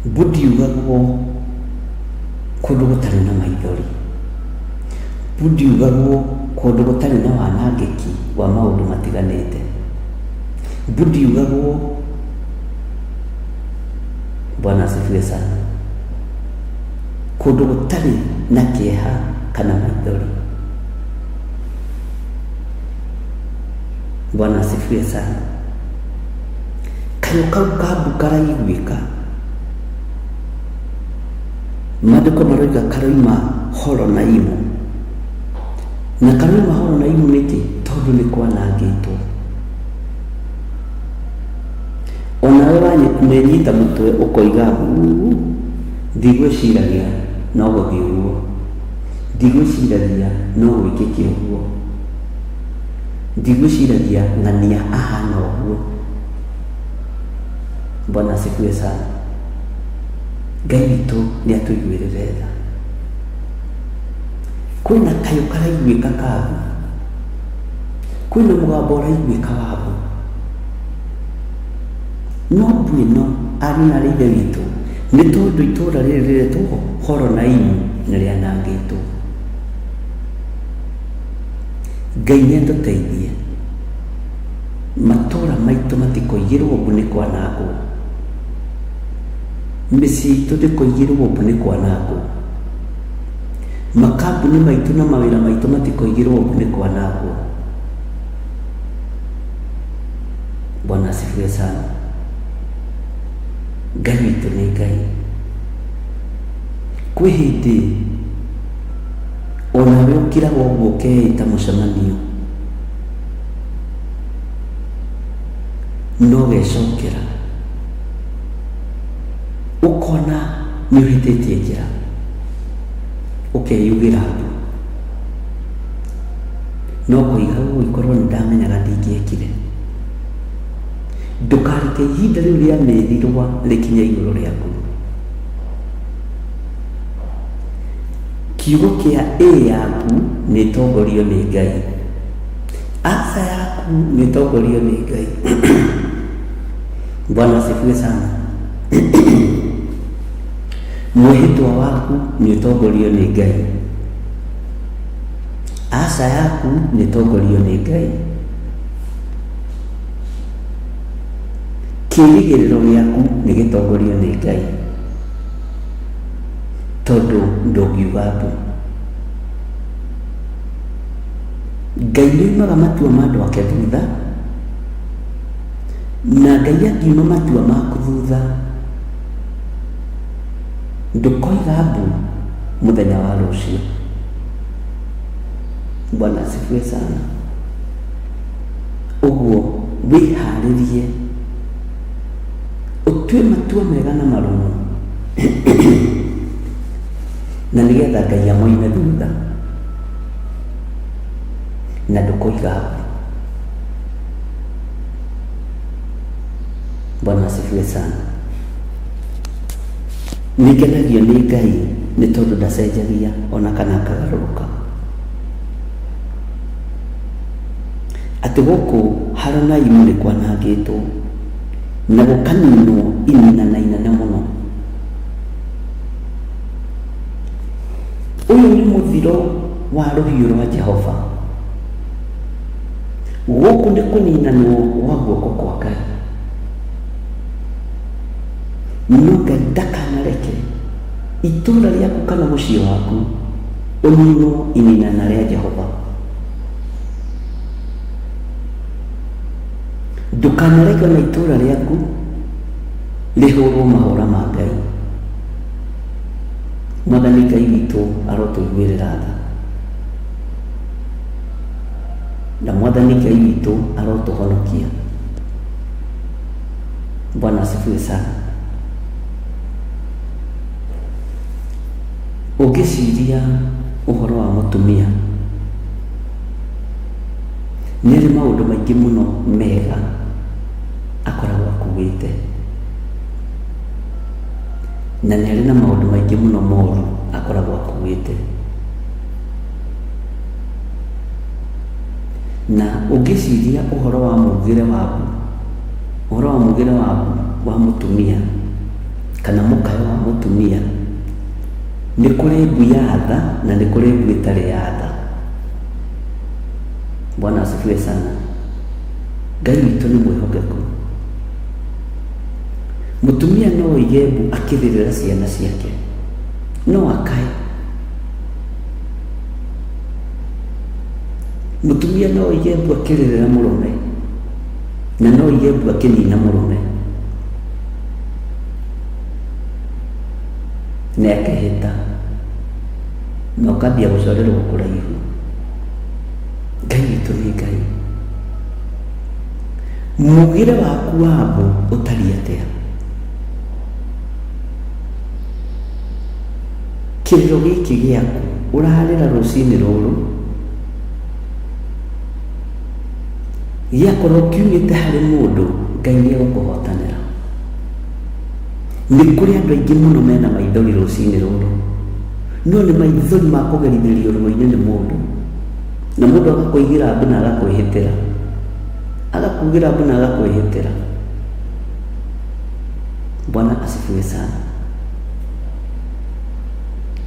Mbu ndiugagwo kũndũ gũtarĩ na maithori. Mbu ndiugagwo Kũndũ gũtarĩ na wanangĩki wa maũndũ matiganĩte. Mbu ndiugagwo. Bwana asifiwe sana. Kũndũ gũtarĩ na kĩeha kana maithori. Bwana asifiwe sana. Kayũ kau ka mbu karaiguĩka. Maandĩko maroiga karoima Horonaimu. Na karoima Horonaimu nĩkĩ? Tondũ nĩ kwanangĩtwo. Onawe wanyita mũtwe ũkoiga mbu, ndigwĩciragia no gũthiĩ ũguo, ndigwĩciragia no gwĩkĩke ũguo, ndigwĩciragia ng'ania ahana ũguo. Bwana asifiwe sana. Ngai witũ nĩ atũiguĩrĩre tha. Kwĩna kayũ karaiguĩka ka mbu, kwĩna mũgambo ũraiguĩka wa mbu. No mbu ĩno ariũ na aarĩ a Ithe witũ nĩ tondũ itũũra rĩrĩ rĩretwo Horonaimu nĩ rĩanangĩtwo. Ngai nĩ atũteithie matũũra maitũ matikoigĩrwo mbu nĩ kwanangwo, mĩciĩ itũ ndĩkoigĩrwo mbu nĩ kwanangwo, makambuni maitũ na mawĩra maitũ matikoigĩrwo mbu nĩ kwanangwo. Bwana asifiwe sana. Ngai witũ nĩ Ngai. Kwĩ hĩndĩ onawe ũkiraga ũguo ũkeĩta mũcemanio no ũgecokera ũkona nĩ ũhĩtĩtie njĩra ũkeyugĩra mbu no ũkoiga ũũ korwo nĩ ndamenyaga ndingĩekire. Ndũkareke ihinda rĩu rĩa mĩthirwa rĩkinye igũrũ rĩaku. Kiugo kĩa ĩ yaku nĩ ĩtongorio nĩ Ngai. Aca yaku nĩ ĩtongorio nĩ Ngai. Bwana asifiwe sana. Mwĩhĩtwa waku nĩ ũtongorio nĩ Ngai. Aca yaku nĩ ĩtongorio nĩ Ngai. Kĩĩrĩgĩrĩro gĩaku nĩ gĩtongorio nĩ Ngai. Tondũ ndũngiuga mbu. Ngai nĩ oimaga matua ma andũ ake thutha, na Ngai angiuma matua maku thutha, ndũkoiga mbu mũthenya wa rũciũ. Bwana asifiwe sana. Ũguo wĩharĩrie ũtue matua mega na marũmu na nĩgetha Ngai amoime thutha na ndũkoiga mbu. Bwana asifiwe sana. Nĩngenagio nĩ Ngai nĩ tondũ ndacenjagia ona kana akagarũrũka. Atĩ gũkũ Horonaimu nĩ kwanangĩtwo na gũkaninwo ininana inene mũno. Ũyũ nĩ mũthiro wa rũhiũ rwa Jehova. Gũkũ nĩ kũninanwo gwa guoko kwa Ngai. No Ngai ndakanareke itũũra rĩaku kana mũciĩ waku ũninwo ininana rĩa Jehova. Ndũkanareke ona itũũra rĩaku rĩhũrwo mahũra ma Ngai. Mwathani Ngai witũ arotũiguĩrĩra tha. Na Mwathani Ngai witũ arotũhonokia. Bwana asifiwe sana. Ũngĩciria ũhoro wa mũtumia, nĩ arĩ maũndũ maingĩ mũno mega akoragwo akuĩte, na nĩ arĩ na maũndũ maingĩ mũno moru akoragwo akuĩte. Na ũngĩciria ũhoro wa mũugĩre wa mbu, ũhoro wa mũugĩre wa mbu wa mũtumia, kana mũkayo wa mũtumia, nĩ kũrĩ mbu ya tha na nĩ kũrĩ mbu ĩtarĩ ya tha. Bwana asifiwe sana. Ngai witũ nĩ mwĩhokeku. Mũtumia no oige mbu akĩrĩrĩra ciana ciake, no akae. Mũtumia no oige mbu akĩrĩrĩra mũrũme, na no oige mbu akĩnina mũrũme. Nĩ akehĩta na ũkambia gũcorerwo kũraihu. Ngai witũ nĩ Ngai. Mugĩre waku wa mbu ũtariĩ atĩa? Kĩrĩro gĩkĩ gĩaku ũrarĩra rũcinĩ rũrũ gĩakorwo kiumĩte harĩ mũndũ, Ngai nĩ egũkũhotanĩra. Nĩ kũrĩ andũ aingĩ mũno mena maithori rũcinĩ rũrũ, no nĩ maithori ma kũgerithĩrio ruo-inĩ nĩ mũndũ, na mũndũ agakũigĩra mbu na agakwĩhĩtĩra, agakugĩra mbu na agakwĩhĩtĩra. Bwana asifiwe sana.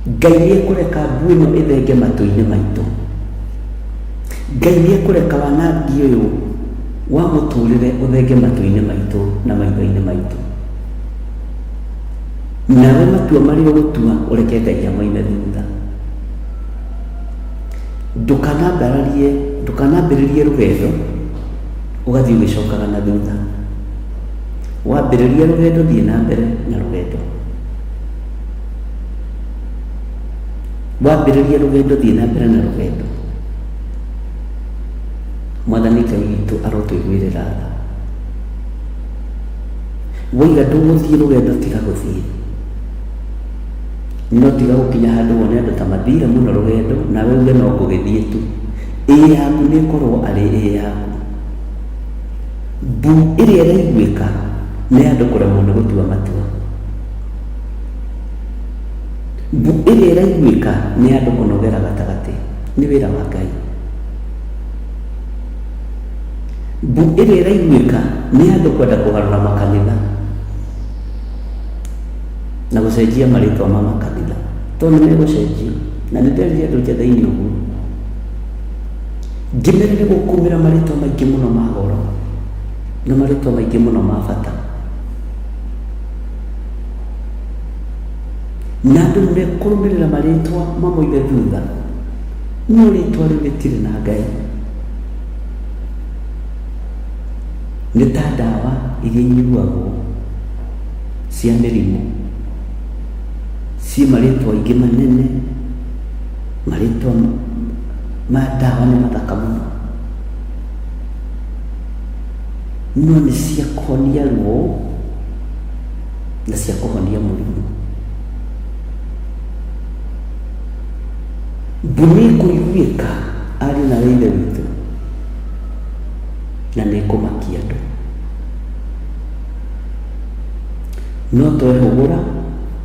Ngai nĩ ekũreka mbu ĩno ĩthenge matũ-inĩ maitũ. Ngai nĩ ekũreka wanangi ũyũ wa mũtũrĩre ũthenge matũ-inĩ maitũ na maitho-inĩ maitũ. Nawe matua marĩa ũgũtua ũreke Ngai amoime thutha. Ndũkanambararie, ndũkanambĩrĩrie rũgendo ũgathiĩ ũgĩcokaga na thutha. Wambĩrĩria rũgendo thiĩ na mbere na rũgendo. Wambĩrĩria rũgendo thiĩ na mbere na rũgendo. Mwathani Ngai witũ arotũiguĩrĩra tha. Waiga ndũgũthiĩ rũgendo tiga gũthiĩ. No tiga gũkinya handũ wone andũ ta mathire mũno rũgendo nawe uge no ngũgĩthiĩ tu. Ĩĩ yaku nĩ ĩkorwo arĩ ĩĩ yaku. Mbu ĩrĩa ĩraiguĩka nĩ ya andũ kũremwo nĩ gũtua matua. Mbu ĩrĩa ĩraiguĩka nĩ ya andũ kũnogera gatagatĩ. Nĩ wĩra wa Ngai. Mbu ĩrĩa ĩraiguĩka nĩ ya andũ kwenda kũgarũra makanitha na gũcenjia marĩtwa ma makanitha tondũ nĩ megũcenjio na nĩ nderire andũ njetha-inĩ ũguo ngĩmera nĩ gũkumĩra marĩtwa maingĩ mũno ma goro na marĩtwa maingĩ mũno ma bata na andũ nĩ mekũrũmĩrĩra marĩtwa mamoime thutha no rĩtwa rĩu rĩtirĩ na Ngai. Nĩ ta ndawa iria inyuagwo cia mĩrimũ, ciĩ marĩtwa aingĩ manene, marĩtwa ma ndawa nĩ mathaka mũno, no nĩ cia kũhonia ruo na cia kũhonia mũrimũ. Mbu nĩ ĩkũiguĩka ariũ na aarĩ a Ithe witũ, na nĩ ĩkũmakia andũ. No twehũgũra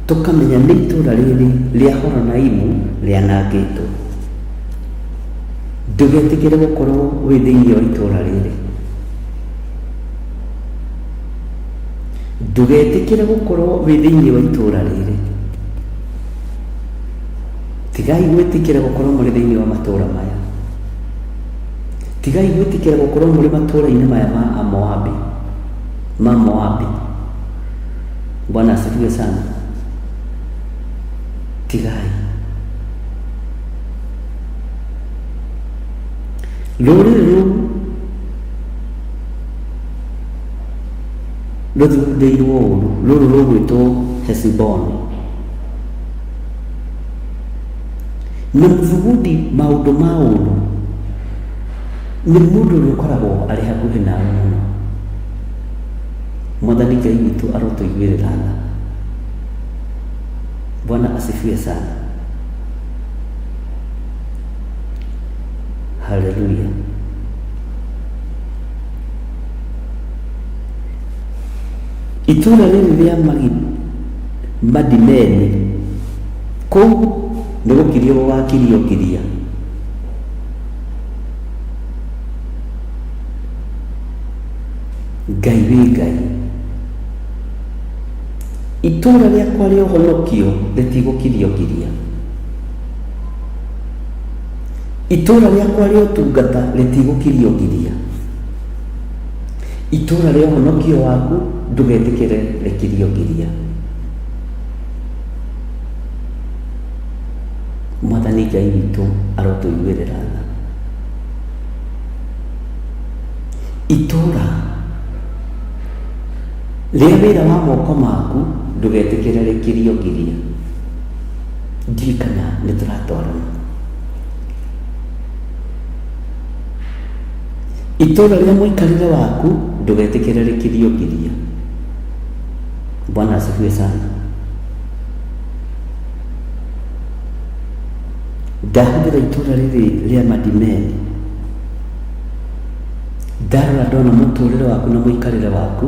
tũkamenya nĩ itũũra rĩrĩ rĩa Horonaimu rĩanangĩtwo. Ndũgetĩkĩre gũkorwo wĩ thĩinĩ wa itũũra rĩrĩ. Ndũgetĩkĩre gũkorwo wĩ thĩinĩ wa itũũra rĩrĩ. Tigai gwĩtĩkĩra gũkorwo mũrĩ thĩinĩ wa matũũra maya. Tigai gwĩtĩkĩra gũkorwo mũrĩ matũũra-inĩ maya ma Amoabi, ma Moabi. Bwana asifiwe sana. Tigai. Rũrĩrĩ rũu rũthugundĩirwo ũũru, rũrũ rũgwĩtwo Heshiboni. Na mũthugundi maũndũ ma ũũru nĩ mũndũ ũrĩa ũkoragwo arĩ hakuhĩ nawe mũno. Mwathani Ngai witũ arotũiguĩrĩra tha. Bwana asifiwe sana. Haleluya. Itũũra rĩrĩ rĩa Madimeni kũu nĩ gũkirio gũgakirio ngiria. Ngai wĩ Ngai. Itũũra rĩakwa rĩa ũhonokio rĩtigũkirio ngiria. Itũũra rĩakwa rĩa ũtungata rĩtigũkirio ngiria. Itũũra rĩa ũhonokio waku ndũgetĩkĩre rĩkirio ngiria. Mwathani Ngai witũ arotũiguĩrĩra tha. Itũũra rĩa wĩra wa moko maku ndũgetĩkĩre rĩkirio ngiria. Ndiũĩ kana nĩ tũratwarana. Itũũra rĩa mũikarĩre waku ndũgetĩkĩre rĩkirio ngiria. Bwana asifiwe sana. Ndahũthĩra itũũra rĩrĩ rĩa Madimeni, ndarora ndona mũtũrĩre waku na mũikarĩre waku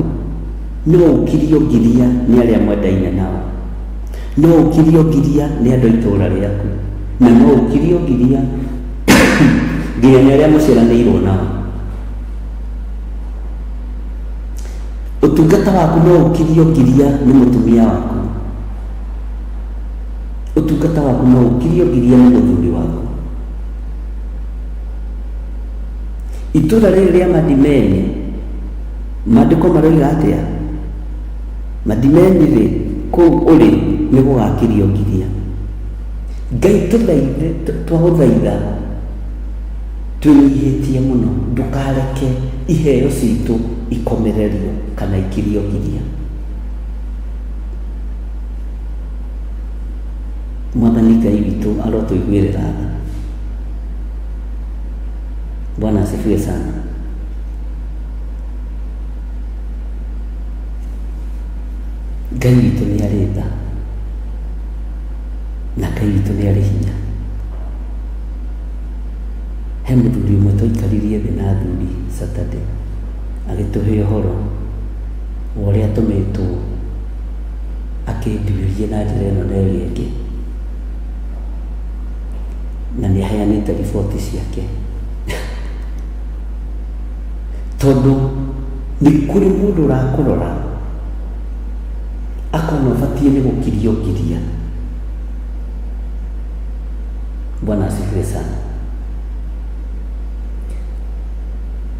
no ũkirio ngiria nĩ arĩa mwendaine nao, no ũkirio ngiria nĩ andũ a itũũra rĩaku, na no ũkirio ngiria nginya nĩ arĩa mũciaranĩirwo nao. Ũtungata waku no ũkirio ngiria nĩ mũtumia waku. Ũtungata waku no ũkirio ngiria nĩ mũthuri waku. Itũũra rĩrĩ rĩa Madimeni, maandĩko maroiga atĩa? Madimeni rĩ, kũu ũrĩ nĩ gũgakirio ngiria. Ngai tũthaithe, twagũthaitha twĩnyihĩtie mũno, ndũkareke iheo citũ ikomererio kana ikirio ngiria. Mwathani Ngai witũ arotũiguĩrĩra tha. Bwana asifiwe sana. Ngai witũ nĩ arĩ tha na Ngai witũ nĩ arĩ hinya. He mũthuri ũmwe twaikaririe thĩ na athuri Saturday agĩtũhe ũhoro wa ũrĩa atũmĩtwo akĩnduĩrie na njĩra ĩno na ĩrĩa ĩngĩ, na nĩ aheanĩte riboti ciake. Tondũ nĩ kũrĩ mũndũ ũrakũrora akona ũbatiĩ nĩ gũkirio ngiria. Bwana asifiwe sana.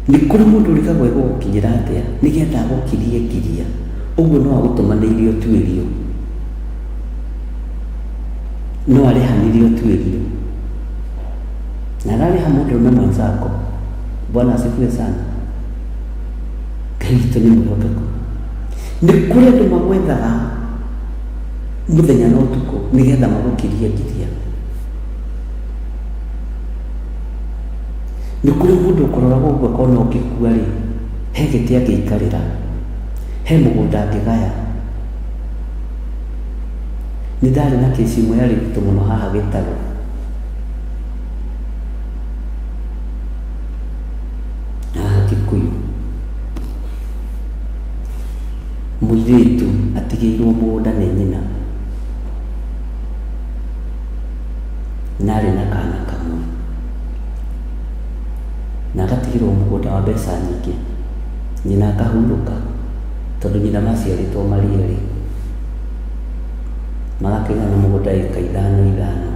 Nĩ kũrĩ mũndũ ũrigagwo egũgũkinyĩra atĩa nĩgetha agũkirie ngiria. Ũguo no agũtũmanĩire ũtuĩrio. No arĩhanire ũtuĩrio. Na ararĩha mũndũrũme mwenzako. Bwana asifiwe sana. Ngai witũ nĩ mwĩhokeku. Nĩ kũrĩ andũ magwethaga mũthenya na ũtukũ nĩgetha magũkirie ngiria. Nĩ kũrĩ mũndũ ũkũroraga ũguo akona ũngĩkua rĩ, he gĩtĩ angĩikarĩra, he mũgũnda angĩgaya. Nĩ ndarĩ na kĩci ĩmwe yarĩ nditũ mũno haha Gĩtarũ. Haha Kikuyu. Mũirĩtu atigĩirwo mũgũnda nĩ nyina, na arĩ na kana kamwe. Na agatigĩrwo mũgũnda wa mbeca nyingĩ. Nyina akahurũka, tondũ nyina maciarĩtwo marĩ erĩ. Magakĩgayana mũgũnda ĩka ithano ithano,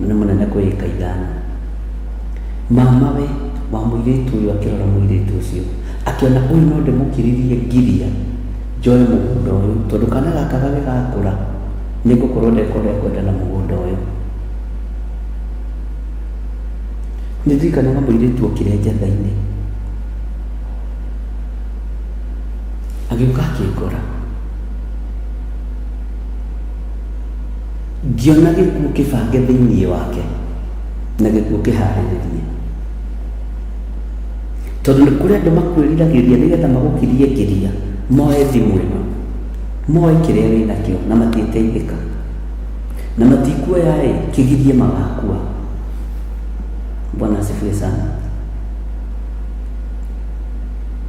nĩ mũnene kwĩ ĩka ithano. Mamawe wa mũirĩtu ũyũ akĩrora mũirĩtu ũcio, akĩona ũyũ no ndĩmũkiririe ngiria njoe mũgũnda ũyũ, tondũ kana gaka gagĩgakũra, nĩngũkorwo ndeka ũrĩa ngwenda na mũgũnda ũyũ. Nĩ ndirikanaga mũirĩtu okire njatha-inĩ, agĩũka akĩngora, ngĩona gĩkuũ kĩbange thĩiniĩ wake na gĩkuũ kĩharĩrĩrie. Tondũ nĩ kũrĩ andũ makwĩriragĩria nĩgetha magũkirie ngiria, moe thimũ ĩno, moe kĩrĩa wĩnakĩo na matiĩteithĩka. Na matikuoya ĩ, kĩgirie magakua. Bwana asifiwe sana.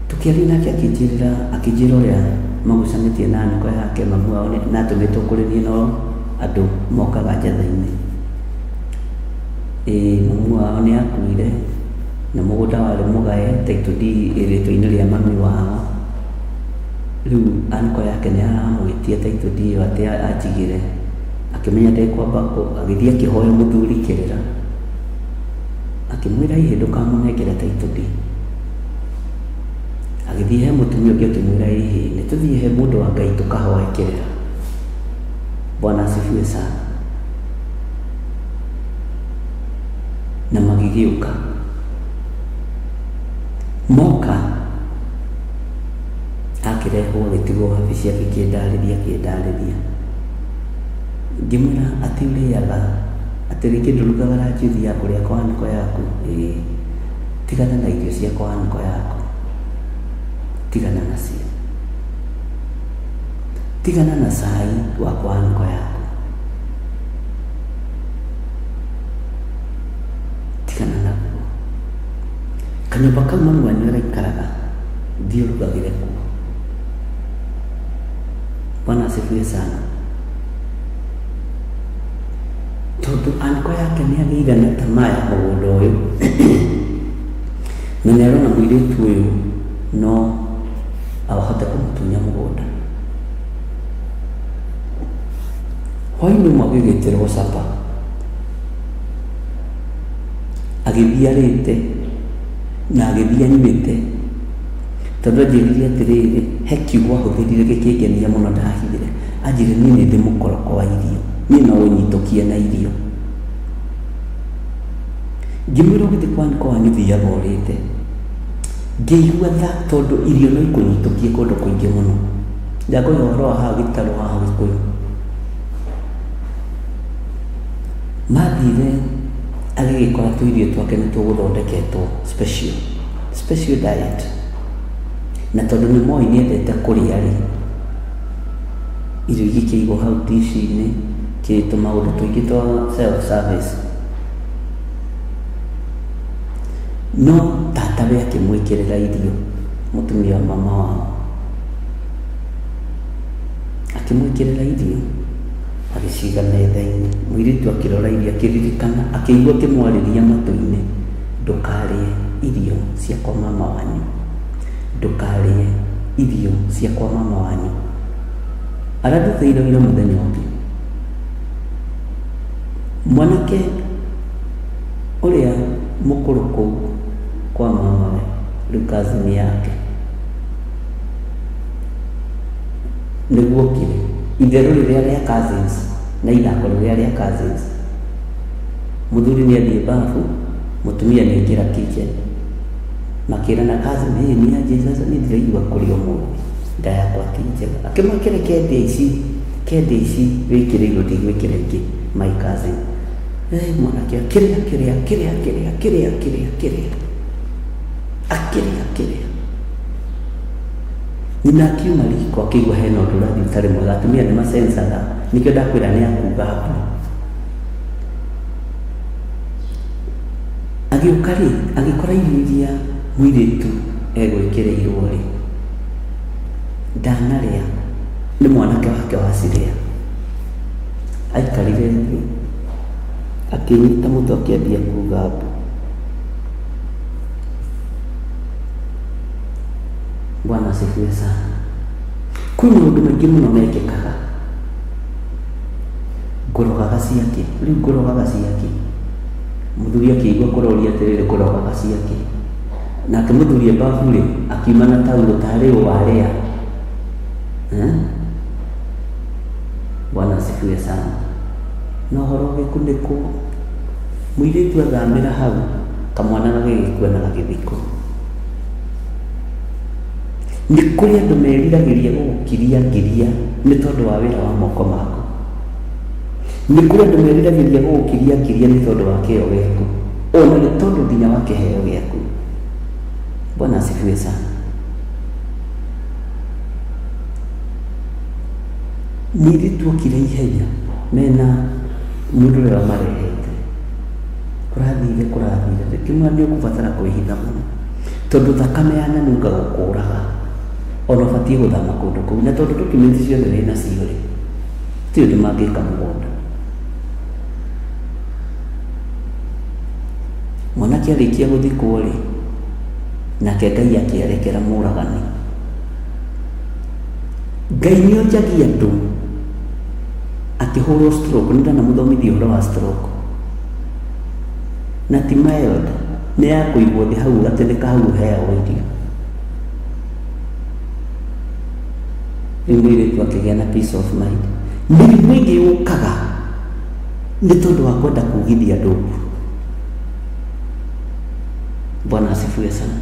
Tũkĩaria nake akĩnjĩrĩra akĩnjĩra ũrĩa magucanĩtie na nĩko yake mamu wao na atũmĩtwo kũrĩ niĩ no andũ mokaga njatha-inĩ. Ĩĩ mamu wao nĩ akuire na mũgũnda warĩ mũgae title deed ĩ rĩtwa-inĩ rĩa mami wao. Rĩu uncle yake nĩ aramwĩtia title deed ĩyo atĩ anjigĩre. Akĩmenya ndekwamba agĩthiĩ akĩhoya mũthuri kĩrĩra. Akĩmwĩra ĩhĩ ndũkamũnengere title deed. Agĩthiĩ he mũtumia ũngĩ akĩmwĩra ĩhĩ nĩ tũthiĩ he mũndũ wa Ngai tũkahoe kĩrĩra. Bwana asifiwe sana. Na magĩgĩũka. Moka akĩrehwo agĩtigwo wabici agĩkĩndarĩria akĩndarĩria. Ngĩmwĩra atĩ ũrĩaga atĩ rĩngĩ ndũrugaga ranji ũthiaga kũrĩa kwa anko yaku? Ĩĩ. Tigana na irio cia kwa anko yaku. Tigana nacio. Tigana na cai wa kwa anko yaku. Tigana naguo. Kanyũmba kau mami wanyu araikaraga, thiĩ ũrugagĩre kuo. Bwana asifiwe sana. Tondũ anko yake nĩ agĩire na tamaa ya mũgũnda ũyũ na nĩ arona mũirĩtu ũyũ no ahote kũmũtunya mũgũnda. Hwainĩ ũmwe agĩgĩtĩrwo capa, agĩthiĩ arĩte na agĩthiĩ anyuĩte, tondũ anjĩrire atĩrĩrĩ, he kiugo ahũthĩrire gĩkĩngenia mũno ndahithire, anjĩrire niĩ nĩ ndĩ mũkoroko wa irio, niĩ no ũnyitũkie na irio. Ngĩmwĩra ũgĩthiĩ kwa nĩko wanyu thiaga ũrĩte. Ngĩigua tha tondũ irio no ikũnyitũkie kũndũ kũingĩ mũno. Ndakũhe ũhoro wa haha gĩtarũ haha Gĩkũyũ. Mathire agĩgĩkora tũirio twake nĩ tũgũthondeketwo special, special diet. Na tondũ nĩ moĩ nĩ endete kũrĩa rĩ, irio igĩkĩigwo hau ndici-inĩ, kĩ tũmaũndũ tũingĩ twa self service. No tatawe akĩmwĩkĩrĩra irio, mũtumia wa mama wao. Akĩmwĩkĩrĩra irio, agĩciga metha-inĩ. Mũirĩtu akĩrora irio akĩririkana, akĩigua akĩmwarĩria matũ-inĩ, ndũkarĩe irio cia kwa mama wanyu, ndũkarĩe irio cia kwa mama wanyu. Arandutĩire wĩra mũthenya ũngĩ. Mwanake ũrĩa mũkũrũ kũu kwa mamawe, rĩu cousin yake, nĩguo okire. Itherũ rĩrĩa rĩa cousins na ithako rĩrĩa rĩa cousins. Mũthuri nĩ athiĩ babu, mũtumia nĩ aingĩra kitchen. Makĩrana cousin, hĩ nĩ anjĩ sasa niĩ ndiraigua kũrĩa ũmũthĩ, nda yakwa ti njega. Akĩmakĩra kende ici, kende ici wĩkĩrĩirwo ndigwĩkĩra ingĩ my cousin. Eh, mwanake akĩrĩa akĩrĩa akĩrĩa akĩrĩa akĩrĩa akĩrĩa akĩrĩa akĩrĩa akĩrĩa. Nyina akiuma riko akĩigua hena ũndũ ũrathiĩ ũtarĩ mwega. Atumia nĩ macencaga, nĩkĩo ndakwĩra nĩ akuga mbu. Agĩũka rĩ, agĩkora irio iria mũirĩtu egwĩkĩrĩirwo rĩ, ndanarĩa, nĩ mwanake wake wacirĩa. Aikarire thĩ, akĩnyita mũtwe akĩambia kuga mbu. Bwana asifiwe sana. Kwĩ maũndũ maingĩ mũno mekĩkaga. Ngũrogaga ciakĩ? Rĩu ngũrogaga ciakĩ? Mũthuri akĩigua kũroria atĩrĩrĩ, ngũrogaga ciakĩ? Nake mũthuri e babu rĩ, akiuma na taurũ tarĩ ũ warĩa. Eh? Bwana asifiwe sana. Na ũhoro ũgĩkunĩkwo, mũirĩtu athamĩra hau, kamwana gagĩgĩkua na gagĩthikwo. Nĩ kũrĩ andũ meriragĩria gũgũkiria ngiria nĩ tondũ wa wĩra wa moko maku. Nĩ kũrĩ andũ meriragĩria gũgũkiria ngiria nĩ tondũ wa kĩyo gĩaku, ona nĩ tondũ nginya wa kĩheo gĩaku. Bwana asifiwe sana. Mũirĩtu okire ihenya mena mũndũ ũrĩa wamarehete. Kũrathire kũrathire, rĩngĩ nĩ ũkũbatara kwĩhitha mũno. Tondũ thakame yananunga gũkũraga, ona ũbatiĩ gũthama kũndũ kũu. Na tondũ documents ciothe wĩ nacio rĩ, gũtirĩ ũndũ mangĩka mũgũnda. Mwanake arĩkia gũthikwo rĩ, nake Ngai akĩarekera mũragani. Ngai nĩ onjagia andũ akĩhũrwo stroke, nĩ ndanamũthomithia ũhoro wa stroke. Na ti mild, nĩ ya kũigwo thĩ hau gatĩnĩ ka hau ũheagwo irio. Rĩu mũirĩtu akĩgĩa na peace of mind. Mĩrimũ ĩngĩ yũkaga nĩ tondũ wa kwenda kugithia andũ ũguo. Bwana asifiwe sana.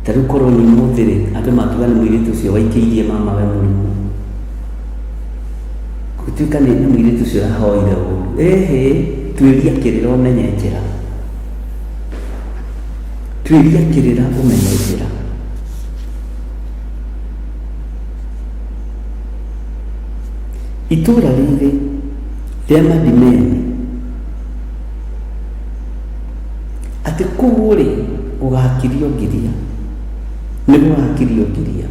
Ta rĩu korwo nĩ ũmũthĩ rĩ, andũ makiuga nĩ mũirĩtu ũcio waikĩirie mama we mũrimũ. Gũtuĩka nĩ mũirĩtu ũcio ũrahoire ũru. Ĩhĩ, tuĩria kĩrĩra ũmenye njĩra. Tuĩria kĩrĩra ũmenye njĩra. Itũũra rĩrĩ rĩa Madimeni, atĩ kũu rĩ, gũgakirio ngiria, nĩ gũgakirio ngiria,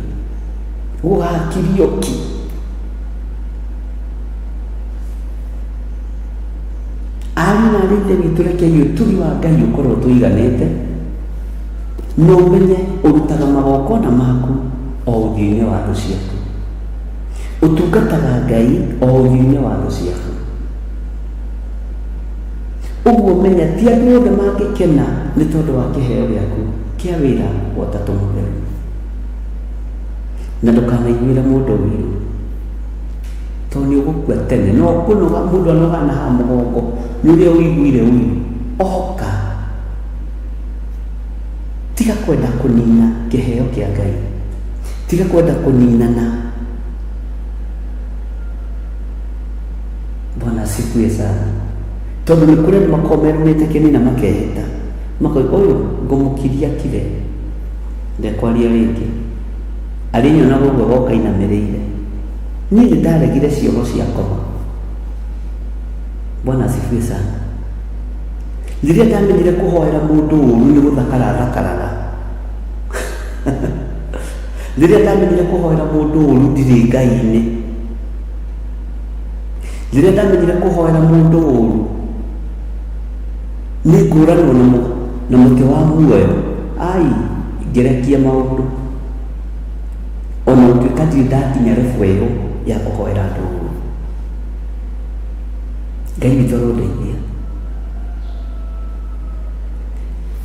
gũgakirio ki. Ariũ na aarĩ a Ithe witũ, rekei ũtugi wa Ngai ũkorwo ũtũiganĩte, na ũmenye ũrutaga magongona maku o ũthiũ-inĩ wa thũ ciaku. Ũtungataga Ngai o ũthiũ-inĩ wa thũ ciaku. Ũguo menya ti andũ othe mangĩkena nĩ tondũ wa kĩheo gĩaku kĩa wĩra wa Ũtatũ Mũtheru. Na ndũkanaiguĩre mũndũ ũiru tondũ nĩ ũgũkua tene. No kũnoga mũndũ anogaga na haha mũgongo nĩ ũrĩa ũiguire ũiru. Oka. Tiga kwenda kũnina kĩheo kĩa Ngai. Tiga kwenda kũninana. Bwana asifiwe sana. Tondũ nĩ kũrĩ andũ makoragwo merumĩte kĩnina makehĩta. Makoiga ũyũ ngũmũkiria kire ndekwaria rĩngĩ. Arĩnyonaga ũguo agoka ainamĩrĩire. Niĩ nĩ ndaregire cioho cia ngoma. Bwana asifiwe sana. Rĩrĩa ndamenyire kũhoera mũndũ ũru nĩ gũthakara thakaraga. Rĩrĩa ndamenyire kũhoera mũndũ ũru ndirĩ Ngai-inĩ. Rĩrĩa ndamenyire kũhoera mũndũ ũru nĩ ngũranwo na mũtĩ wa muoyo, ai, ngĩrekia maũndũ. Ona gũtuĩka ndirĩ ndakinya level ĩyo ya kũhoera andũ ũru. Ngai witũ arondeithia.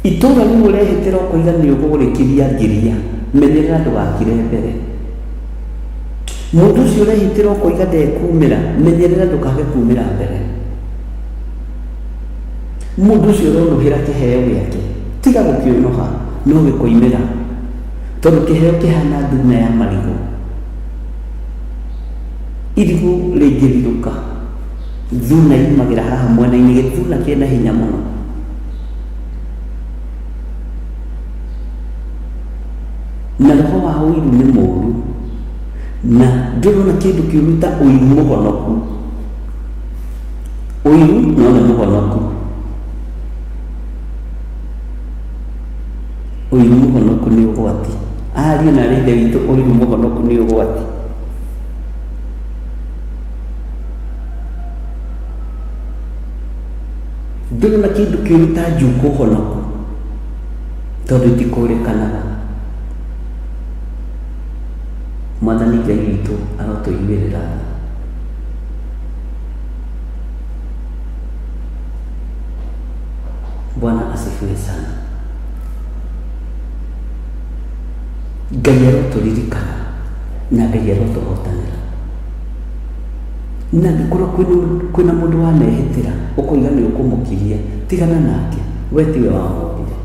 Itũra rĩu ũrehĩtĩra ũkoiga nĩ ũgũrĩkiria ngiria, menyerera ndũgakire mbere. Mũndũ ũcio ũrehĩtĩra ũkoiga ndekumĩra, menyerera ndũkage kumĩra mbere. Mũndũ ũcio ũronũhĩra kĩheo gĩake, tiga gũkĩũnũha, no gĩkoimĩra. Tondũ kĩheo kĩhana thuna ya marigũ. Irigũ rĩngĩrirũka, thuna yumagĩra haha mwena-inĩ, gĩthuna kĩna hinya mũno. Na roho wa ũiru nĩ mũũru, na ndũrona kĩndũ kĩũru ta ũiru mũhonoku. Ũiru no nĩ mũhonoku. Ũiru mũhonoku nĩ ũgwati. Ariũ na aarĩ a Ithe witũ, ũiru mũhonoku nĩ ũgwati. Ndũrona kĩndũ kĩũru ta njukũ honoku, tondũ itikũrĩkanaga. Mwathani Ngai witũ arotũiguĩrĩra tha. Bwana asifiwe sana. Ngai arotũririkana na Ngai arotũhotanĩra. Na angĩkorwo kwĩna mũndũ wanehĩtĩra ũkoiga nĩ ũkũmũkiria, tigana nake, we tiwe wamũmbire.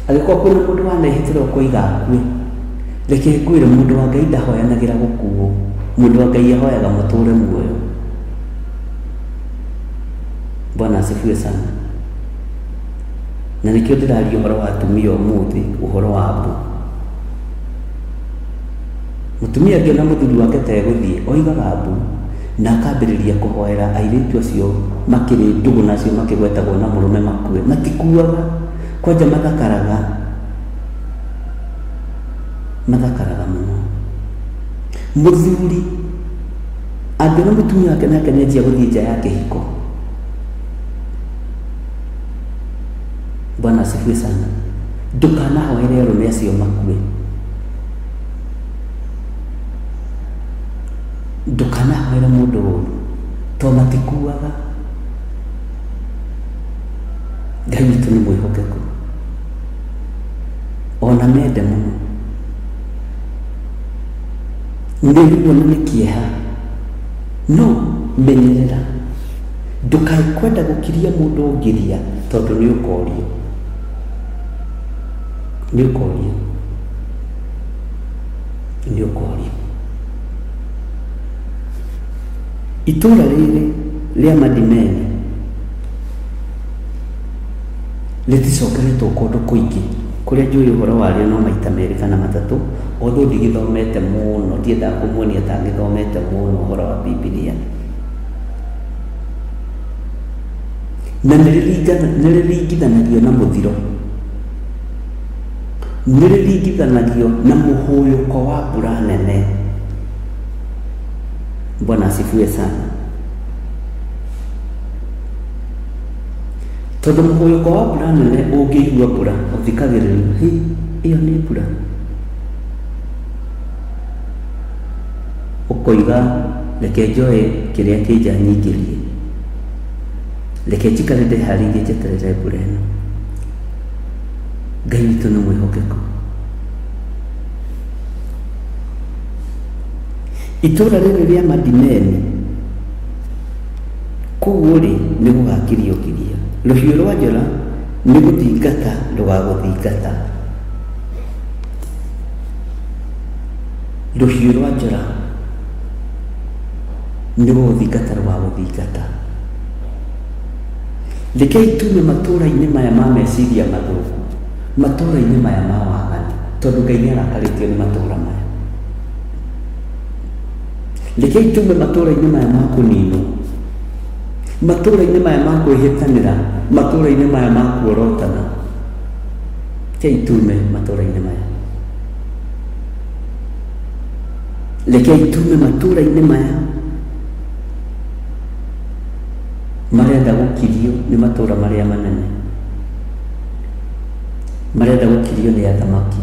Angĩkorwo kwĩna mũndũ wanehĩtĩra ũkoiga akue, reke ngwĩre mũndũ wa Ngai ndahoyanagĩra gũkuo, mũndũ wa Ngai ahoyaga mũtũre muoyo. Bwana asifiwe sana. Na nĩkĩo ndĩraria ũhoro wa atumia ũmũthĩ, ũhoro wa mbu. Mũtumia angĩona mũthuri wake ta egũthiĩ, oigaga mbu na akambĩrĩria kũhoera airĩtu acio makĩrĩ ndũgũ na acio makĩgwetagwo na mũrũme makue. Matikuaga, kwanja mathakaraga, mathakaraga mũno. Mũthuri angĩona mũtumia wake nake nĩ anjia gũthiĩ nja ya kĩhiko, Bwana asifiwe sana, ndũkanahoere arũme acio makue. Ndũkanahoere mũndũ ũru, tondũ matikuaga. Ngai witũ nĩ mwĩhokeku ona mende mũno. Nĩ ruo na nĩ kĩeha, no menyerera ndũkae kwenda gũkiria mũndũ ngiria, tondũ nĩ ũkorio, nĩ ũkorio, nĩ ũkorio. Itũũra rĩrĩ rĩa Madimeni rĩticokeretwo kũndũ kũingĩ, kũrĩa njũĩ ũhoro warĩo no maita merĩ kana matatũ, although ndigĩthomete mũno, ndiendaga kũmuonia ta ngĩthomete mũno ũhoro wa Bibilia. Na nĩ rĩringithanagio na mũthiro, nĩ rĩringithanagio na mũhũyũko wa mbura nene. Bwana asifiwe sana. Tondũ mũhũyũko wa mbura nene ũngĩigua mbura ũthikagĩrĩria, hĩ, ĩyo nĩ mbura. Ũkoiga reke njoe kĩrĩa kĩ nja nyingĩrie, reke njikare ndĩharĩirie njeterere mbura ĩno. Ngai witũ nĩ mwĩhokeku. Itũũra rĩrĩ rĩa Madimeni kũu-rĩ, nĩ gũgakirio ngiria, rũhiũ rwa njora nĩ gũthingata rũgagũthingata, rũhiũ rwa njora nĩ gũgũthingata rũgagũthingata. Rekei tume matũũra-inĩ maya ma meciria mathũku, matũũra-inĩ maya ma waganu, tondũ Ngai nĩ arakarĩtio nĩ matũũra maya. Rekei tume matũũra-inĩ maya ma kũninwo, matũũra-inĩ maya ma kwĩhĩtanĩra, matũũra-inĩ maya ma kuorotana. Rekei tume matũũra-inĩ maya. Rekei tume matũũra-inĩ maya marenda gũkirio nĩ matũũra marĩa manene, marenda gũkirio nĩ athamaki.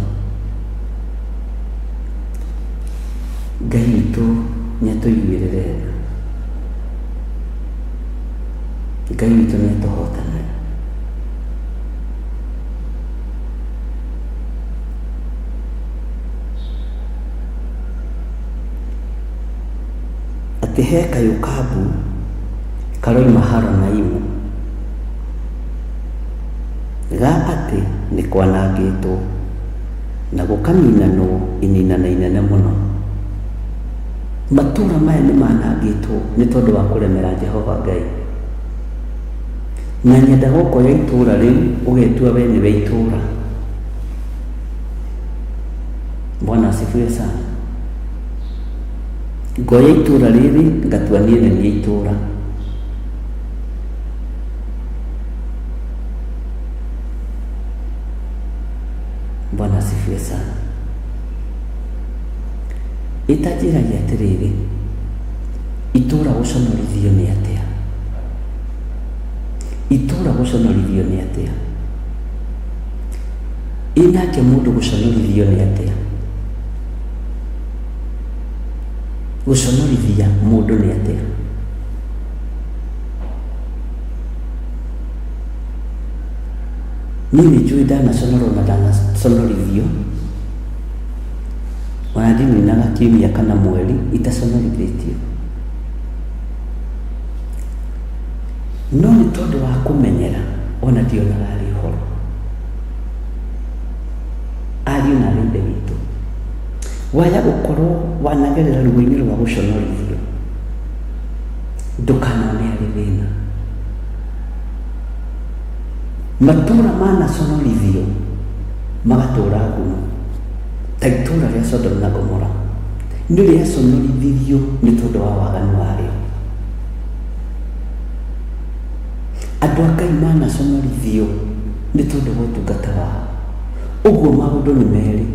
Ngai witũ nĩ atũiguĩrĩre tha. Ngai witũ nĩ atũhotanĩre. Atĩ he kayũ ka mbu karoima Horonaimu, ga atĩ nĩ kwanangĩtwo. Na gũkaninanwo ininana inene mũno. Matũũra maya nĩ manangĩtwo nĩ tondũ wa kũremera Jehova Ngai. Na nyendaga ũkoya itũũra rĩu ũgetua we nĩwe itũũra. Bwana asifiwe sana. Ngoya itũũra rĩrĩ ngatua niĩ nĩ niĩ itũũra. Bwana asifiwe sana. Ĩtanjĩragia atĩrĩrĩ, itũũra gũconorithio nĩ atĩa? Itũũra gũconorithio nĩ atĩa? Ĩ nake mũndũ gũconorithio nĩ atĩa? Gũconorithia mũndũ nĩ atĩa? Niĩ nĩ njũĩ ndanaconorwo na ndanaconorithio, ona ndininaga kiumia kana mweri itaconorithĩtio. No nĩ tondũ wa kũmenyera ona ndionaga arĩ ũhoro. Ariũ na aarĩ a Ithe witũ, waya gũkorwo wanagerera ruo-inĩ rwa gũconorithio, ndũkanone arĩ thĩna. Matũũra manaconorithio magatũũra ngumo, ta itũũra rĩa Sodom na Gomora, nĩ rĩaconorithirio nĩ tondũ wa waganu warĩo. Andũ a Ngai manaconorithio nĩ tondũ wa ũtungata wao. Ũguo maũndũ nĩ merĩ,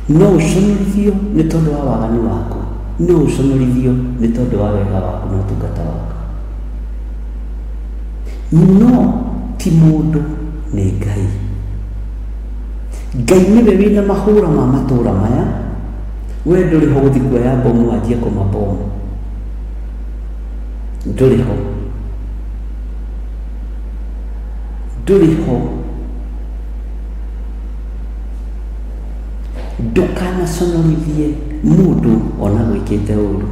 no ũconorithio nĩ tondũ wa waganu waku, no ũconorithio nĩ tondũ wa wega waku na ũtungata waku. No ti mũndũ, nĩ Ngai. Ngai nĩwe wĩna mahũra ma matũra maya, we ndũrĩ ho gũthiĩ kuoya bomu wanjie kũmabomu. Ndũrĩ ho. Ndũrĩ ho. Ndũkanaconorithie mũndũ ona gwĩkĩte ũru.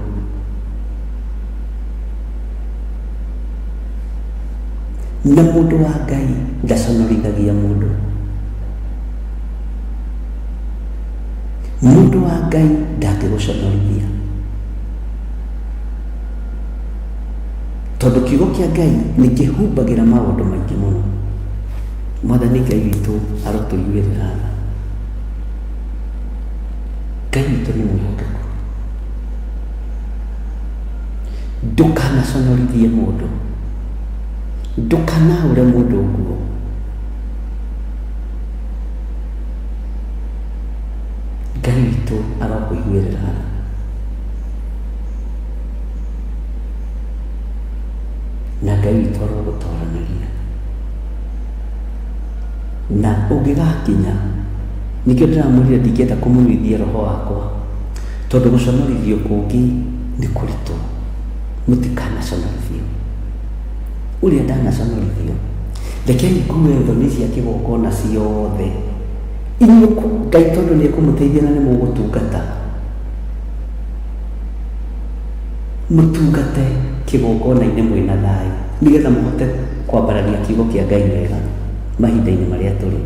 Na mũndũ wa Ngai ndaconorithagia mũndũ. Mũndũ wa Ngai ndangĩgũconorithia. Tondũ kiugo kĩa Ngai nĩ kĩhumbagĩra maũndũ maingĩ mũno. Mwathani Ngai witũ arotũiguĩrĩra tha. Ngai witũ nĩ mwĩhokeku. Ndũkanaconorithie mũndũ. Ndũkanaũre mũndũ nguo. Ngai witũ arokũiguĩrĩra tha. Na Ngai witũ arogũtoranĩria. Na ũngĩgakinya, nĩkĩo ndĩramwĩrire ndingĩenda kũmũnyuithia roho wakwa, tondũ gũconorithio kũngĩ nĩ kũritũ. Mũtikanaconorithio. Ũrĩa ndanaconorithio. Rekei ngue thoni cia kĩgongona ciothe. Inyuĩ Ngai tondũ nĩ ekũmũteithia na nĩ mũgũtungata. Mũtungate kĩgongona-inĩ mwĩna thayũ, nĩgetha mũhote kwambararia kiugo kĩa Ngai wega mahinda-inĩ marĩa tũrĩ.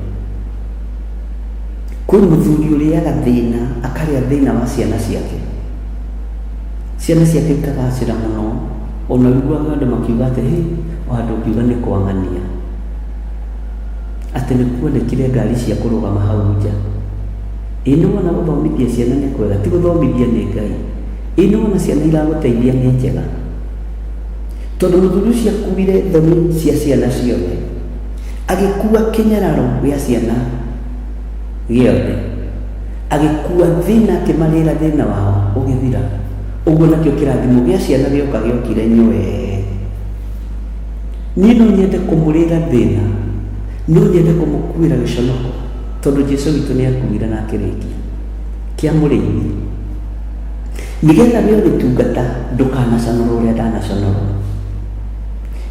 Kwĩ mũthuri ũrĩaga thĩna, akarĩa thĩna wa ciana ciake. Ciana ciake ikagacĩra mũno, ona ũiguaga andũ makiuga atĩ hĩ, o handũ ũkiuga nĩ kwang'ania. Atĩ nĩ kuonekire ngari cia kũrũgama hau nja. Ĩ nĩ wona gũthomithia ciana nĩ kwega, ti gũthomithia nĩ Ngai. Ĩ nĩ wona ciana iragũteithia nĩ njega. Tondũ mũthuri ũcio akuire thoni cia ciana ciothe, agĩkua kĩnyararo gĩa ciana gĩothe, agĩkua thĩna akĩmarĩra thĩna wao ũgĩthira. Ũguo nakĩo kĩrathimo gĩa ciana gĩoka gĩokire nywee. Niĩ no nyende kũmũrĩra thĩna, no nyende kũmũkuĩra gĩconoko, tondũ Jesu witũ nĩ akuire na akĩrĩkia kĩa mũrĩithi. Nĩgetha we ũgĩtungata ndũkanaconorwo ũrĩa ndanaconorwo,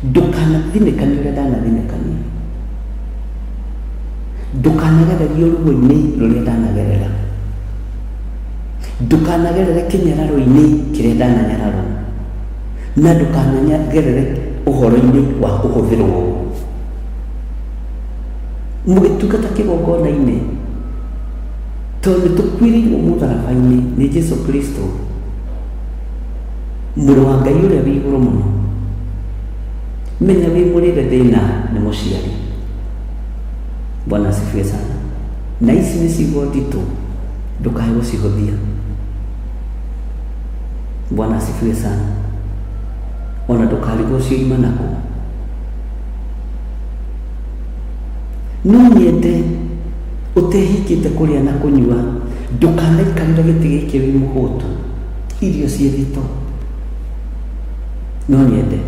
ndũkanathinĩkanie ũrĩa ndanathinĩkania, ndũkanagererio ruo-inĩ rũrĩa ndanagerera, ndũkanagerere kĩnyararo-inĩ kĩrĩa ndananyararwo, na ndũkanagerere ũhoro-inĩ wa kũhũthĩrwo ũru. Mũgĩtungata kĩgongona-inĩ, tondũ nĩ tũkuĩrĩirwo mũtharaba-inĩ nĩ Jesu Kristo, mũrũ wa Ngai ũrĩa wĩ igũrũ mũno. Menya wĩ mũrĩre thĩna nĩ mũciari. Bwana asifiwe sana. Na ici nĩ ciugo nditũ, ndũkae gũcihũthia. Bwana asifiwe sana. Ona ndũkarigwo cioima nakũ. No nyende ũtehingĩte kũrĩa na kũnyua, ndũkanaikarĩre gĩtĩ gĩkĩ wĩ mũhũtu, irio ciĩ thito. No nyende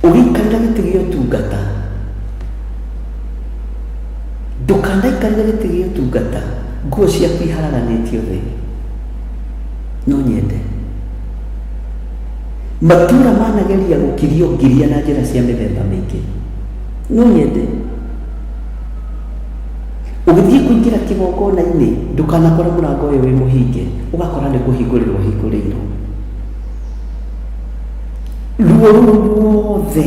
ũgĩikarĩra gĩtĩ gĩa ũtungata, ndũkanaikarĩre gĩtĩ gĩa ũtungata nguo ciaku iharaganĩtio thĩ. No nyende matũũra manageria gũkirio ngiria na njĩra cia mĩthemba mĩingĩ. No nyende ũgĩthiĩ kũingĩra kĩgongona-inĩ ndũkanakore mũrango ũyũ wĩ mũhinge, ũgakora nĩ kũhingũrĩrwo ũhingũrĩirwo. Ruo rũu ruothe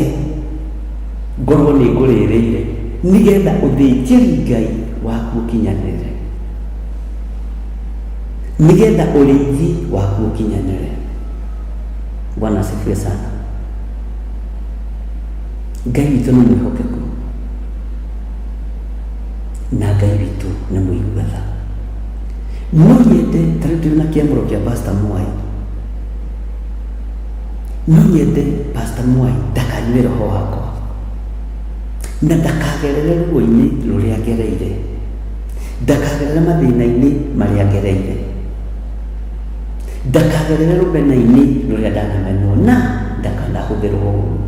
ngorwo nĩ ngũrĩrĩire nĩgetha ũthĩnjĩri Ngai waku ũkinyanĩre, nĩgetha ũrĩithi waku ũkinyanĩre. Bwana asifiwe sana. Ngai witũ nĩ mwĩhokeku na Ngai witũ nĩ mũigua tha. No nyende ta rĩu tũrĩ na kĩamũro kĩa Pastor Mwai, no nyende Pastor Mwai ndakanyue roho wakwa na ndakagerere ruo-inĩ rũrĩa ngereire, ndakagerere mathĩna-inĩ marĩa ngereire, ndakagerere rũmena-inĩ rũrĩa ndanamenwo na ndakanahũthĩrwo ũru.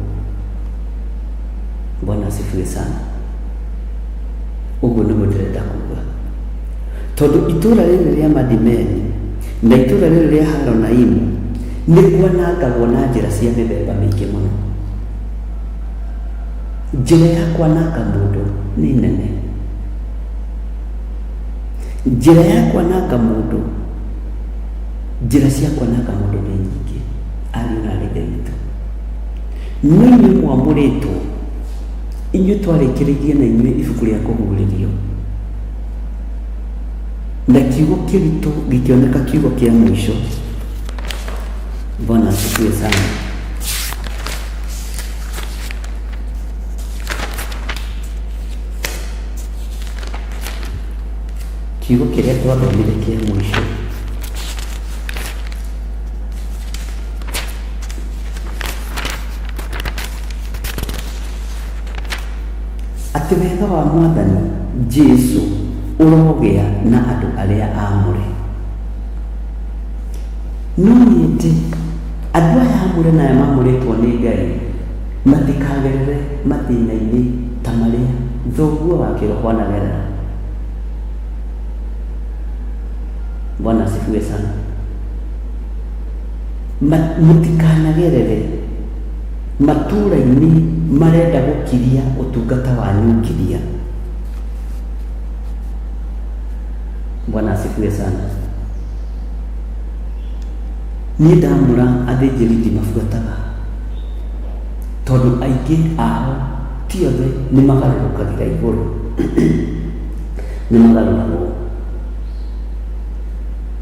Bwana asifiwe sana. Ũguo nĩguo ndĩrenda kuga, tondũ itũũra rĩrĩ rĩa Madimeni na itũũra rĩrĩ rĩa Haronaimu nĩ kwanangagwo na njĩra cia mĩthemba mĩingĩ mũno. Njĩra ya kwananga mũndũ nĩ nene. Njĩra ya kwananga mũndũ, njĩra cia kwananga mũndũ nĩ nyingĩ, ariũ na aarĩ a Ithe witũ. No inyuĩ mwamũrĩtwo, inyuĩ twarĩkĩrĩirie na inyuĩ ibuku rĩa kũguũrĩrio, na kiugo kĩritũ gĩkĩoneka kiugo kĩa mũico. Bwana asifiwe sana. Kiugo kĩrĩa twathomire kĩa mũico atĩ wega wa Mwathani Jesu ũrogĩa na andũ arĩa aamũre. No nyende andũ aya aamũre na aya maamũrĩtwo nĩ Ngai matikagerere mathĩna-inĩ ta marĩa thoguo wa kĩroho anagerera. Bwana asifiwe sana. Mũtikanagerere matũũra-inĩ marenda gũkiria ũtungata wanyu ngiria. Bwana asifiwe sana. Niĩ ndamũra athĩnjĩri ndimabuataga, tondũ aingĩ ao ti othe nĩ magarũrũkagĩra igũrũ, nĩ magarũragwo.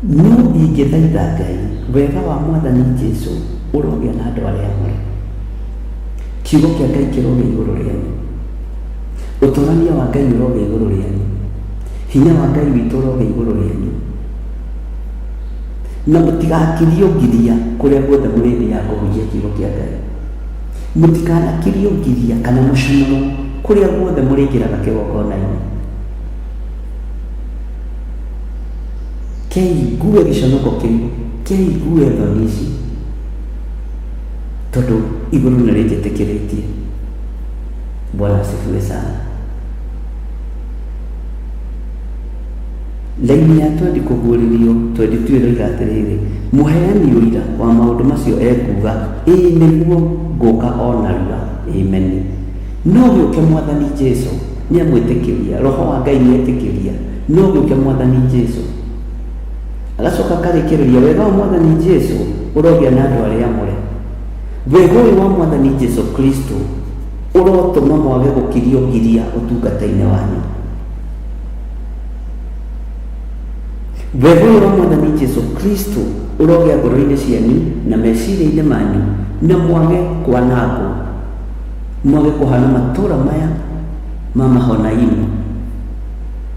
No ingĩthaitha Ngai, wega wa Mwathani Jesu ũrogĩa na andũ arĩa amũre. Kiugo kĩa Ngai kĩrogĩa igũrũ rĩanyu. Ũtũrania wa Ngai ũrogĩa igũrũ rĩanyu. Hinya wa Ngai witũ ũrogĩa igũrũ rĩanyu. Na mũtigakirio ngiria kũrĩa guothe mũrĩthiaga kũhunjia kiugo kĩa Ngai. Mũtikanakirio ngiria kana mũconoro kũrĩa guothe mũrĩingĩraga kĩgongona-inĩ. Kei ngue gĩconoko kĩu, kei ngue thoni ici, tondũ igũrũ nĩ rĩnjĩtĩkĩrĩtie. Bwana asifiwe sana. Raini ya twendi kũguũrĩrio twendi tu ĩroiga atĩrĩrĩ, mũheani ũira wa maũndũ macio ekuuga, ĩĩ nĩguo, ngũka o narua. Ameni. No gĩũke Mwathani Jesu. Nĩ amwĩtĩkĩria, Roho wa Ngai nĩ etĩkĩria, no gĩũke Mwathani Jesu. Agacoka akarĩkĩrĩria, wega wa Mwathani Jesu ũrogĩa na andũ arĩa amũre. Wega ũyũ wa Mwathani Jesu Kristo ũrotũma mwage gũkirio ngiria ũtungata-inĩ wanyu. Wega ũyũ wa Mwathani Jesu Kristo ũrogĩa ngoro-inĩ cianyu na meciria-inĩ manyu na mwage kwanangwo, mwage kũhana matũũra maya ma Mahonaimu.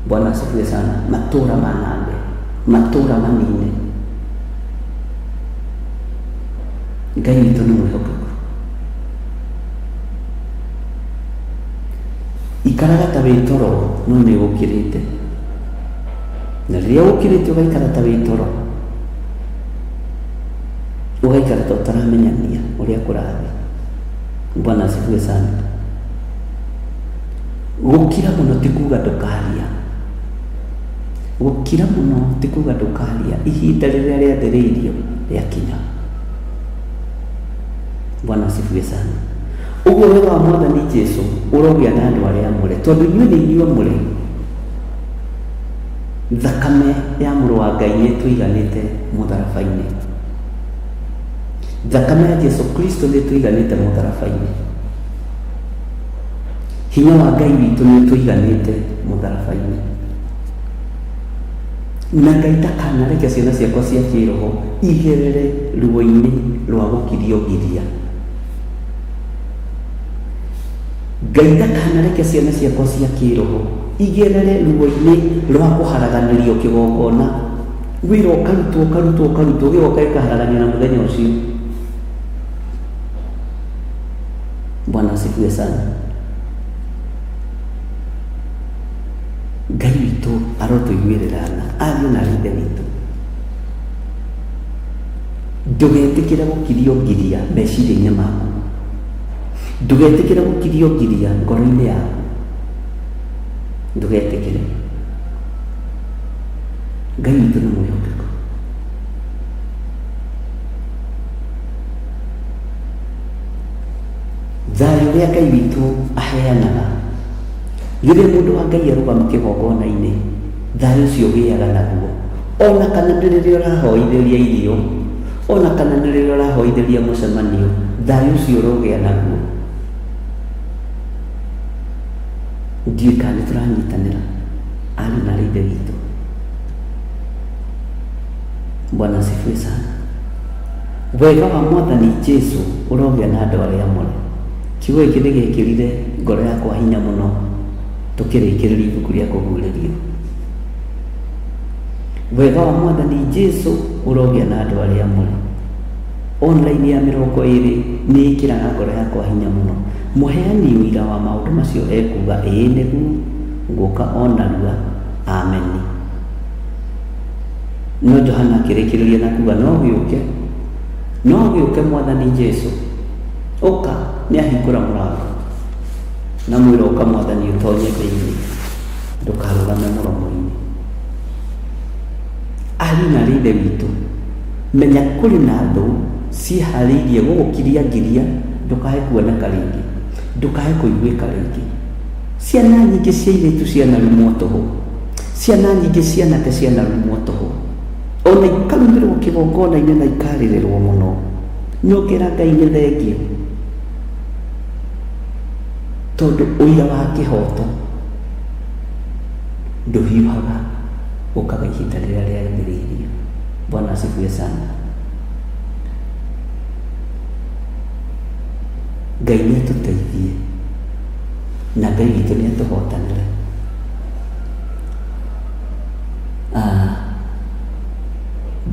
Bwana asifiwe sana. Matũũra manange, matũũra manine. Ngai witũ nĩ mwĩhokeku. Ikaraga ta wĩ toro no nĩ ũkĩrĩte. Na rĩrĩa ũkĩrĩte ũgaikara ta wĩ toro, ũgaikara ta ũtaramenyania ũrĩa kũrathiĩ. Bwana asifiwe sana. Gũkira mũno ti kuga ndũkaria. Gũkira mũno ti kuga ndũkaria ihinda rĩrĩa rĩathĩrĩirio rĩakinya. Bwana asifiwe sana. Ũguo wega wa Mwathani Jesu ũrogĩa na andũ arĩa amũre, tondũ inyuĩ nĩ inyuĩ amũre. Thakame ya mũrũ wa Ngai nĩ ĩtũiganĩte mũtharaba-inĩ. Thakame ya Jesu Kristo nĩ ĩtũiganĩte mũtharaba-inĩ. Hinya wa Ngai witũ nĩ ũtũiganĩte mũtharaba-inĩ. Na Ngai ndakanareke ciana ciakwa cia kĩroho igerere ruo-inĩ rwa gũkirio ngiria. Ngai ndakanareke ciana ciakwa cia kĩroho igerere ruo-inĩ rwa kũharaganĩrio kĩgongona. Wĩra ũkarutwo ũkarutwo ũkarutwo gĩgoka gĩkaharaganio na mũthenya ũcio. Bwana asifiwe sana. Ngai witũ arotũiguĩrĩra tha, ariũ na aarĩ a Ithe witũ. Ndũgetĩkĩre gũkirio ngiria meciria-inĩ maku. Ndũgetĩkĩre gũkirio ngiria ngoro-inĩ yaku. Ndũgetĩkĩre. Ngai witũ nĩ mwĩhokeku. Thayũ ũrĩa Ngai witũ aheanaga rĩrĩa mũndũ wa Ngai arũgama kĩgongona-inĩ, thayũ ũcio ũgĩaga naguo ona kana nĩ rĩrĩa ũrahoithĩria irio, ona kana nĩ rĩrĩa ũrahoithĩria mũcemanio, thayũ ũcio ũrogĩa naguo. Ndiũĩ kana nĩ tũranyitanĩra ariũ na aarĩ a Ithe witũ. Bwana asifiwe sana. Wega wa Mwathani Jesu ũrogĩa na andũ arĩa amũre. Kiugo gĩkĩ nĩ gĩekĩrire ngoro yakwa hinya mũno tũkĩrĩkĩrĩria ibuku rĩa Kũguũrĩrio. Wega wa Mwathani Jesu ũrogĩa na andũ arĩa amũre. Online ya 20 nĩ ĩkĩraga ngoro yakwa hinya mũno. Mũheani ũira wa maũndũ macio ekuga, ĩĩ nĩguo, ngũka o narua. Ameni. No Johana akĩrĩkĩrĩria na kuga, no gĩũke, no gĩũke Mwathani Jesu. Ũka, nĩ ahingũra mũrango. Na mwĩra ũka Mwathani ũtonye thĩinĩ, ndũkarũgame mũromo-inĩ. Ariũ na aarĩ a Ithe witũ, menya kũrĩ na thũ ciĩharĩirie gũgũkiria ngiria ndũkae kuoneka rĩngĩ, ndũkae kũiguĩka rĩngĩ. Ciana nyingĩ cia airĩtu cianarumwo tũhũ, ciana nyingĩ cia anake cianarumwo tũhũ, ona ikarumĩrwo kĩgongona-inĩ na ikarĩrĩrwo mũno, no ngera Ngai nĩ thengiũ, tondũ ũira wa kĩhoto ndũhiũhaga ũkaga ihinda rĩrĩa rĩagĩrĩirio. Bwana asifiwe sana. Ngai nĩ atũteithie na Ngai witũ nĩ atũhotanĩre.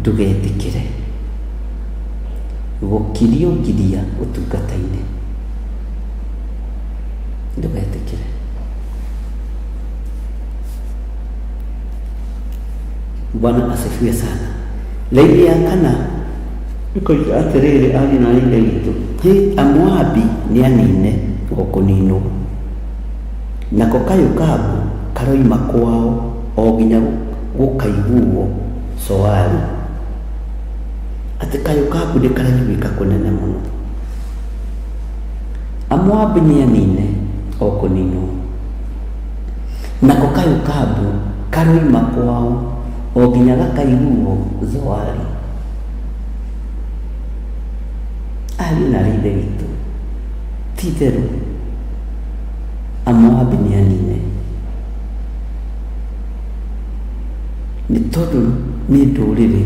Ndũgetĩkĩre gũkirio ngiria ũtungata-inĩ, ndũgetĩkĩre. Bwana asifiwe sana. Laini ya kana ĩkoiga atĩrĩrĩ, ariũ na aarĩ a Ithe witũ, hĩ Amoabi nĩ anine o kũninwo, nako kayũ kambu karoima kwao o nginya gũkaiguo Soari, atĩ kayũ kambu nĩ karaiguĩka kũnene mũno. Amoabi nĩ anine o kũninwo, nako kayũ kambu karoima kwao o nginya gakaiguo Zoari. Ariũ na aarĩ a Ithe witũ, ti itherũ Amoabi nĩ anine, nĩ tondũ nĩ ndũrĩrĩ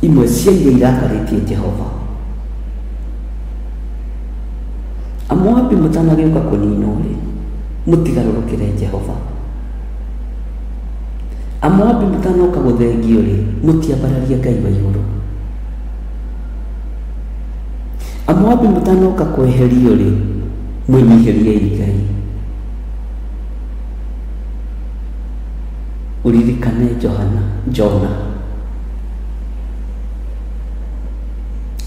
imwe cia iria irakarĩtie Jehova. Amoabi mũtanagĩũka kũninwo-rĩ, mũtigarũrũkĩre Jehova. Amoabi mũtanoka gũthengio-rĩ, mũtiambararie Ngai wa igũrũ. Amoabi mũtanoka kweherio-rĩ, mwĩnyihĩriei Ngai. Ũririkane Johana, Jona.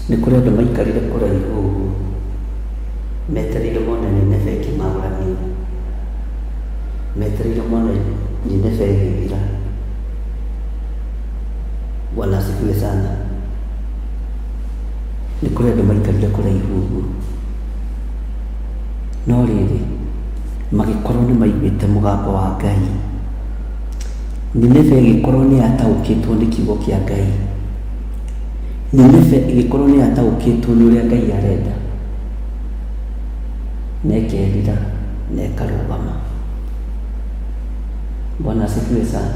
Nĩ kũrĩ andũ maikarire kũraihu ũguo metereire mone Nineve ĩkĩng'aũranio, metereire mone Nineve ĩgĩthira. Bwana asifiwe sana. Nĩ kũrĩ andũ maikarire kũraihu ũguo, no rĩrĩ, magĩkorwo nĩ maiguĩte mũgambo wa Ngai. Nineve ĩgĩkorwo nĩ yataũkĩtwo nĩ kiugo kĩa Ngai. Nineve ĩgĩkorwo nĩ yataũkĩtwo nĩ ũrĩa Ngai arenda, na ĩkerira na ĩkarũgama. Bwana asifiwe sana.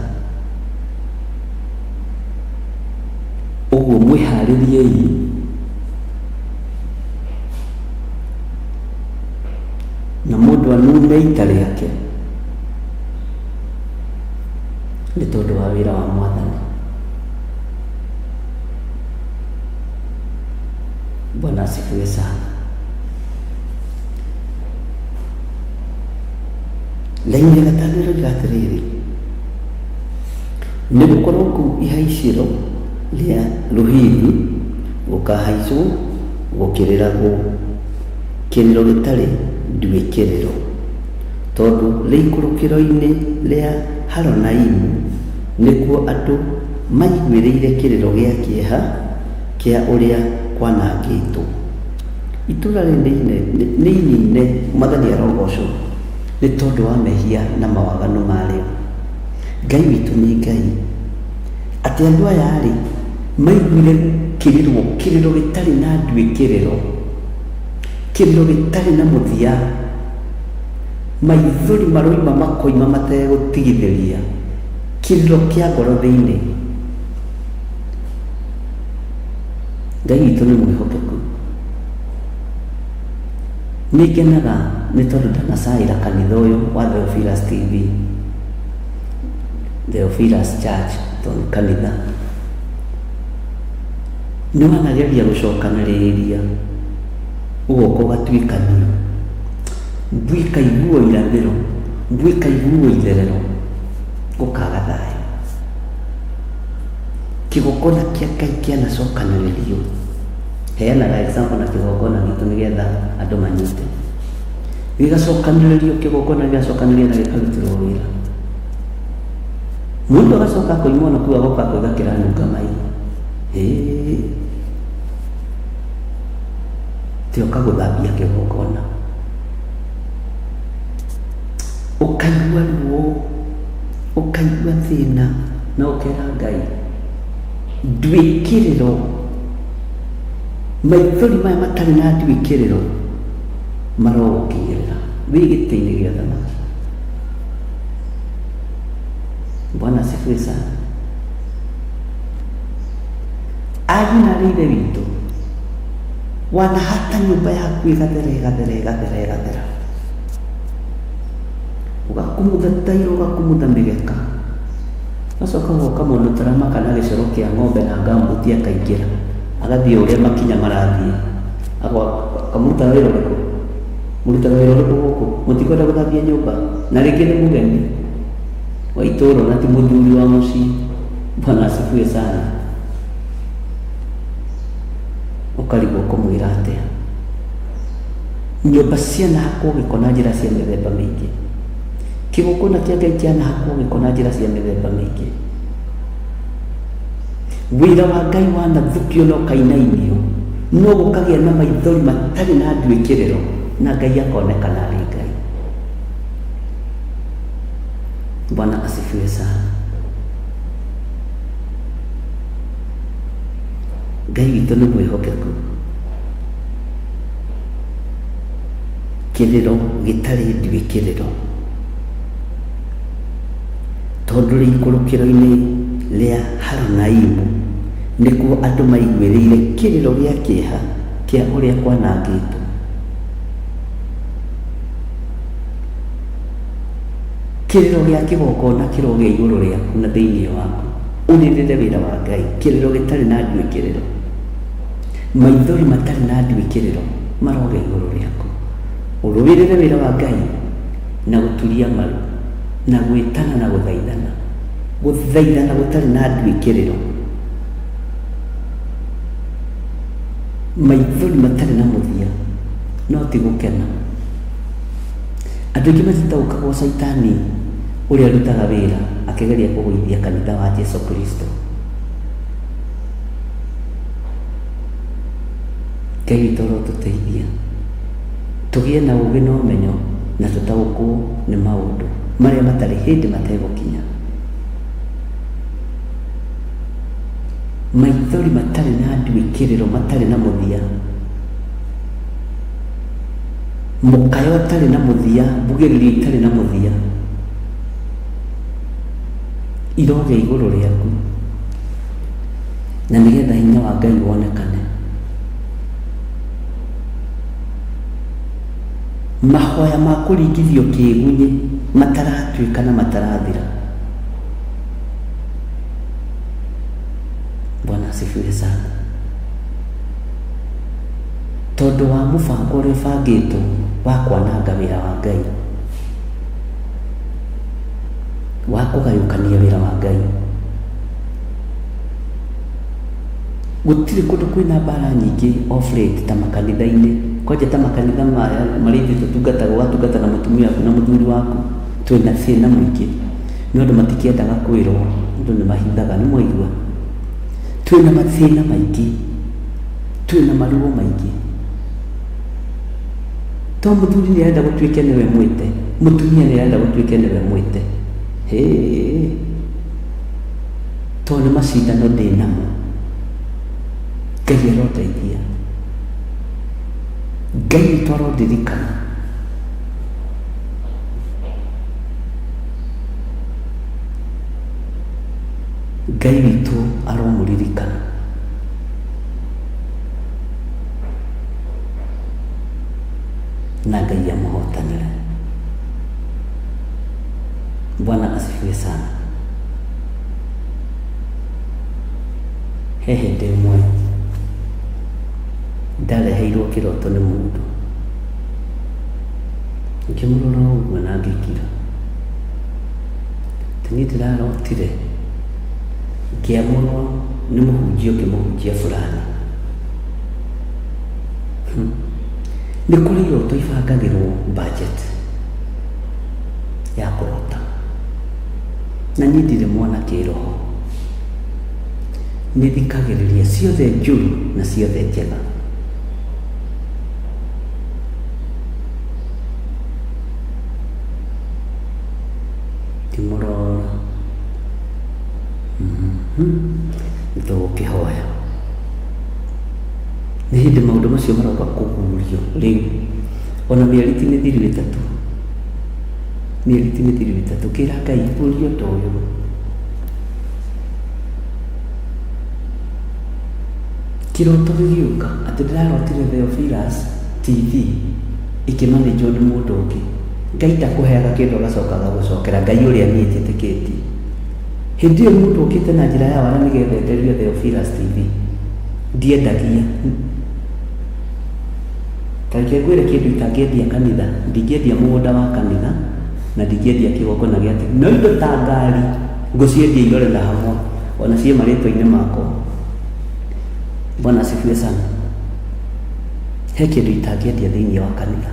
Ũguo mwĩharĩriei na mũndũ anune ita rĩake nĩ tondũ wa wĩra wa Mwathani. Bwana asifiwe sana. Laini ya gatano ĩroiga atĩrĩrĩ, nĩ gũkorwo kũu ihaicĩro rĩa Luhithu gũkahaicwo gũkĩrĩragwo, kĩrĩro gĩtarĩ nduĩkĩrĩro, tondũ rĩikũrũkĩro-inĩ rĩa Haronaimu nĩkuo andũ maiguĩrĩire kĩrĩro gĩa kĩeha kĩa ũrĩa kwanangĩtwo. Itũũra rĩrĩ nĩ inine, Mwathani arogocwo, nĩ tondũ wa mehia na mawaganu marĩo. Ngai witũ nĩ Ngai. Atĩ andũ aya-rĩ, maiguire gũkĩrĩrwo kĩrĩro gĩtarĩ na nduĩkĩrĩro, kĩrĩro gĩtarĩ na mũthia, maithori maroima makoima mategũtigithĩria, kĩrĩro kĩa ngoro thĩinĩ. Ngai witũ nĩ mwĩhokeku. Nĩ ngenaga nĩ tondũ ndanacaĩra kanitha ũyũ wa Theophilus TV, Theophilus Church tondũ nĩ kanitha. Nĩ wanageria gũcokanĩrĩria ũgoka ũgatuĩkanio, mbu ĩkaiguo irathĩro, mbu ĩkaiguo itherero, gũkaga thayũ. Kĩgongona kĩa Ngai kĩanacokanĩrĩrio. Heanaga example na kĩgongona gitũ nĩgetha andũ manyite. Gĩgacokanĩrĩrio, kĩgongona gĩgacokanĩrĩrio na gĩkarutĩrwo wĩra. Mũndũ agacoka akoima ona kũu agoka akoiga kĩranunga mai. Hĩĩ. Tioka gũthambia kĩgongona. Ũkaigua ruo, ũkaigua thĩna na ũkera Ngai nduĩkĩrĩro, maithori maya matarĩ na nduĩkĩrĩro marogũkinyĩrĩra wĩ gĩtĩ-inĩ gĩa ũthamaki. Bwana asifiwe sana. Ariũ na aarĩ a Ithe witũ, wanahata nyũmba yaku ĩgathera ĩgathera ĩgathera ĩgathera, ũgakumutha tairo ũgakumutha mĩgeka, ũgacoka ũgoka mũndũ ũtaramaka na gĩcoro kĩa ng'ombe na ngambuti akaingĩra, agathiĩ o ũrĩa makinya marathiĩ, akamũrutaga wĩra ũrĩkũ? Mũrutaga wĩra ũrĩkũ gũkũ? Mũtikwenda gũthambia nyũmba? Na rĩngĩ nĩ mũgeni wa itũũra na ti mũthuri wa mũciĩ. Bwana asifiwe sana. Ũkarigwo ũkũmwĩra atĩa. Nyũmba cianahakwo gĩko na njĩra cia mĩthemba mĩingĩ. Kĩgongona kĩa Ngai kĩanahakwo gĩko na njĩra cia mĩthemba mĩingĩ. Wĩra wa Ngai wanathukio na ũkainainio, no gũkagĩa na maithori matarĩ na nduĩkĩrĩro, na Ngai akonekana arĩ Ngai. Bwana asifiwe sana. Ngai witũ nĩ mwĩhokeku. Kĩrĩro gĩtarĩ nduĩkĩrĩro. Tondũ rĩikũrũkĩro-inĩ rĩa Haronaimu nĩkuo andũ maiguĩrĩire kĩrĩro gĩa kĩeha kĩa ũrĩa kwanangĩtwo. Kĩrĩro gĩa kĩgongona kĩrogĩa igũrũ rĩaku na thĩinĩ waku, ũrĩrĩre wĩra wa Ngai, kĩrĩro gĩtarĩ na nduĩkĩrĩro, maithori matarĩ na nduĩkĩrĩro marogĩa igũrũ rĩaku, ũrũĩrĩre wĩra wa Ngai na gũturia maru, na gwĩtana na gũthaithana, gũthaithana gũtarĩ na nduĩkĩrĩro, maithori matarĩ na mũthia, no ti gũkena. Andũ aingĩ matitaũkagwo caitani ũrĩa arutaga wĩra akĩgeria kũgũithia kanitha wa Jesu Kristo. Ngai witũ arotũteithia tũgĩe na ũgĩ na ũmenyo na tũtaũkwo nĩ maũndũ marĩa matarĩ hĩndĩ mategũkinya. Maithori matarĩ na nduĩkĩrĩro, matarĩ na mũthia. Mũkayo ũtarĩ na mũthia, mbugĩrĩrio itarĩ na mũthia, irogĩa igũrũ rĩaku, na nĩgetha hinya wa Ngai wonekane. Mahoya ma kũringithio kĩgunyĩ mataratuĩka na matarathira. Bwana asifiwe sana. Tondũ wa mũbango ũrĩa ũbangĩtwo wa kwananga wĩra wa Ngai, wa kũgayũkania wĩra wa Ngai. Gũtirĩ kũndũ kwĩna mbara nyingĩ of late ta makanitha-inĩ, kwanja ta makanitha maya marĩa ithuĩ tũtungataga, ũgatungata na mũtumia waku na mũthuri waku, twĩna thĩna mũingĩ. No andũ matikĩendaga kwĩrwo, andũ nĩ mahithaga, nĩ mwaigua? Twĩna mathĩna maingĩ, twĩna maruo maingĩ. To mũthuri nĩ arenda gũtuĩke nĩwe mwĩte, mũtumia nĩ arenda gũtuĩke nĩwe mwĩte. Hĩ, to nĩ macindano ndĩ namo. Ngai arondeithia, Ngai witũ arondirikana. Ngai witũ aromũririkana. Na Ngai amũhotanĩre. Bwana asifiwe sana. He hĩndĩ ĩmwe ndareheirwo kĩroto nĩ mũndũ, ngĩmũrora ũguo na ngĩkira. Atĩ niĩ ndĩrarotire ngĩamũrwo nĩ mũhunjia ũngĩ mũhunjia fulani. Nĩ kũrĩ iroto ibangagĩrwo budget ya kũrota. Na niĩ ndirĩ mwana kĩroho. Nĩ thikagĩrĩria ciothe njũru na ciothe njega. Ngĩmũrora. Nĩ tũgũkĩhoya. Nĩ hĩndĩ maũndũ macio maroka kũgurio rĩu. Ona mĩeri ti mĩthiru ĩtatũ. Mĩeri ti mĩthiru ĩtatũ. Kĩra Ngai ũria ũndũ ũyũ. Kĩroto gĩgĩũka atĩ ndĩrarotire Theophilus TV ĩkĩmanĩnjwo nĩ mũndũ ũngĩ. Ngai ndakũheaga kĩndũ agacoka agagũcokera. Ngai ũrĩa niĩ njĩtĩkĩtie. Hĩndĩ ĩyo mũndũ okĩte na njĩra ya wara nĩgetha enderio Theophilus TV. Ndiendagia. Ta reke ngwĩre kĩndũ itangĩendia kanitha. Ndingĩendia mũgũnda wa kanitha na ndingĩendia kĩgongona gĩa TV. No indo ta ngari ngũciendia irore na hamwe ona ciĩ marĩtwa-inĩ makwa. Bwana asifiwe sana. He kĩndũ itangĩendia thĩinĩ wa kanitha.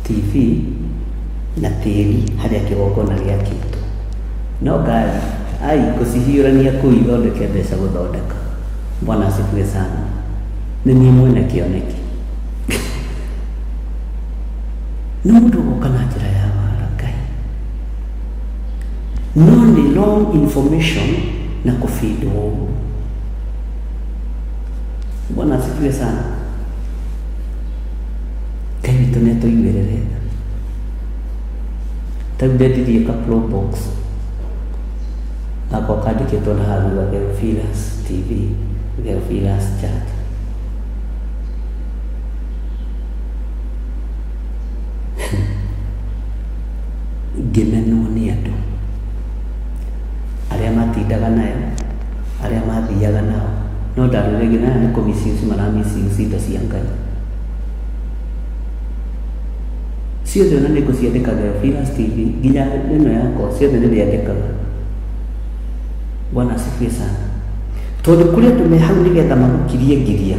TV na tĩri harĩa kĩgongona gĩakĩtwo. No ngari, ai ngũcihiũrania kũu ithondeke mbeca gũthondeka. Bwana asifiwe sana. Nĩ niĩ mwene kĩoneki. Nĩ mũndũ ũgoka na njĩra ya wara Ngai. No nĩ wrong information na kũbindwo ũru. Bwana asifiwe sana. Ngai witũ nĩ atũiguĩrĩre tha. Ta rĩu ndendirie ka Pro Box gakwa kandĩkĩtwo na haha thutha Theophilus TV, Theophilus Church. Ngĩmenwo nĩ andũ arĩa matindaga nayo, arĩa mathiaga nao, no ndarorire ngĩona aya nĩ kũ misuse mara misuse indo cia Ngai. Ciothe ona nĩ ngũciandĩka Theophilus TV, nginya ĩno yakwa ciothe nĩ ndĩandĩkaga. Bwana asifiwe sana. Tondũ kũrĩ andũ me hau nĩgetha magũkirie ngiria,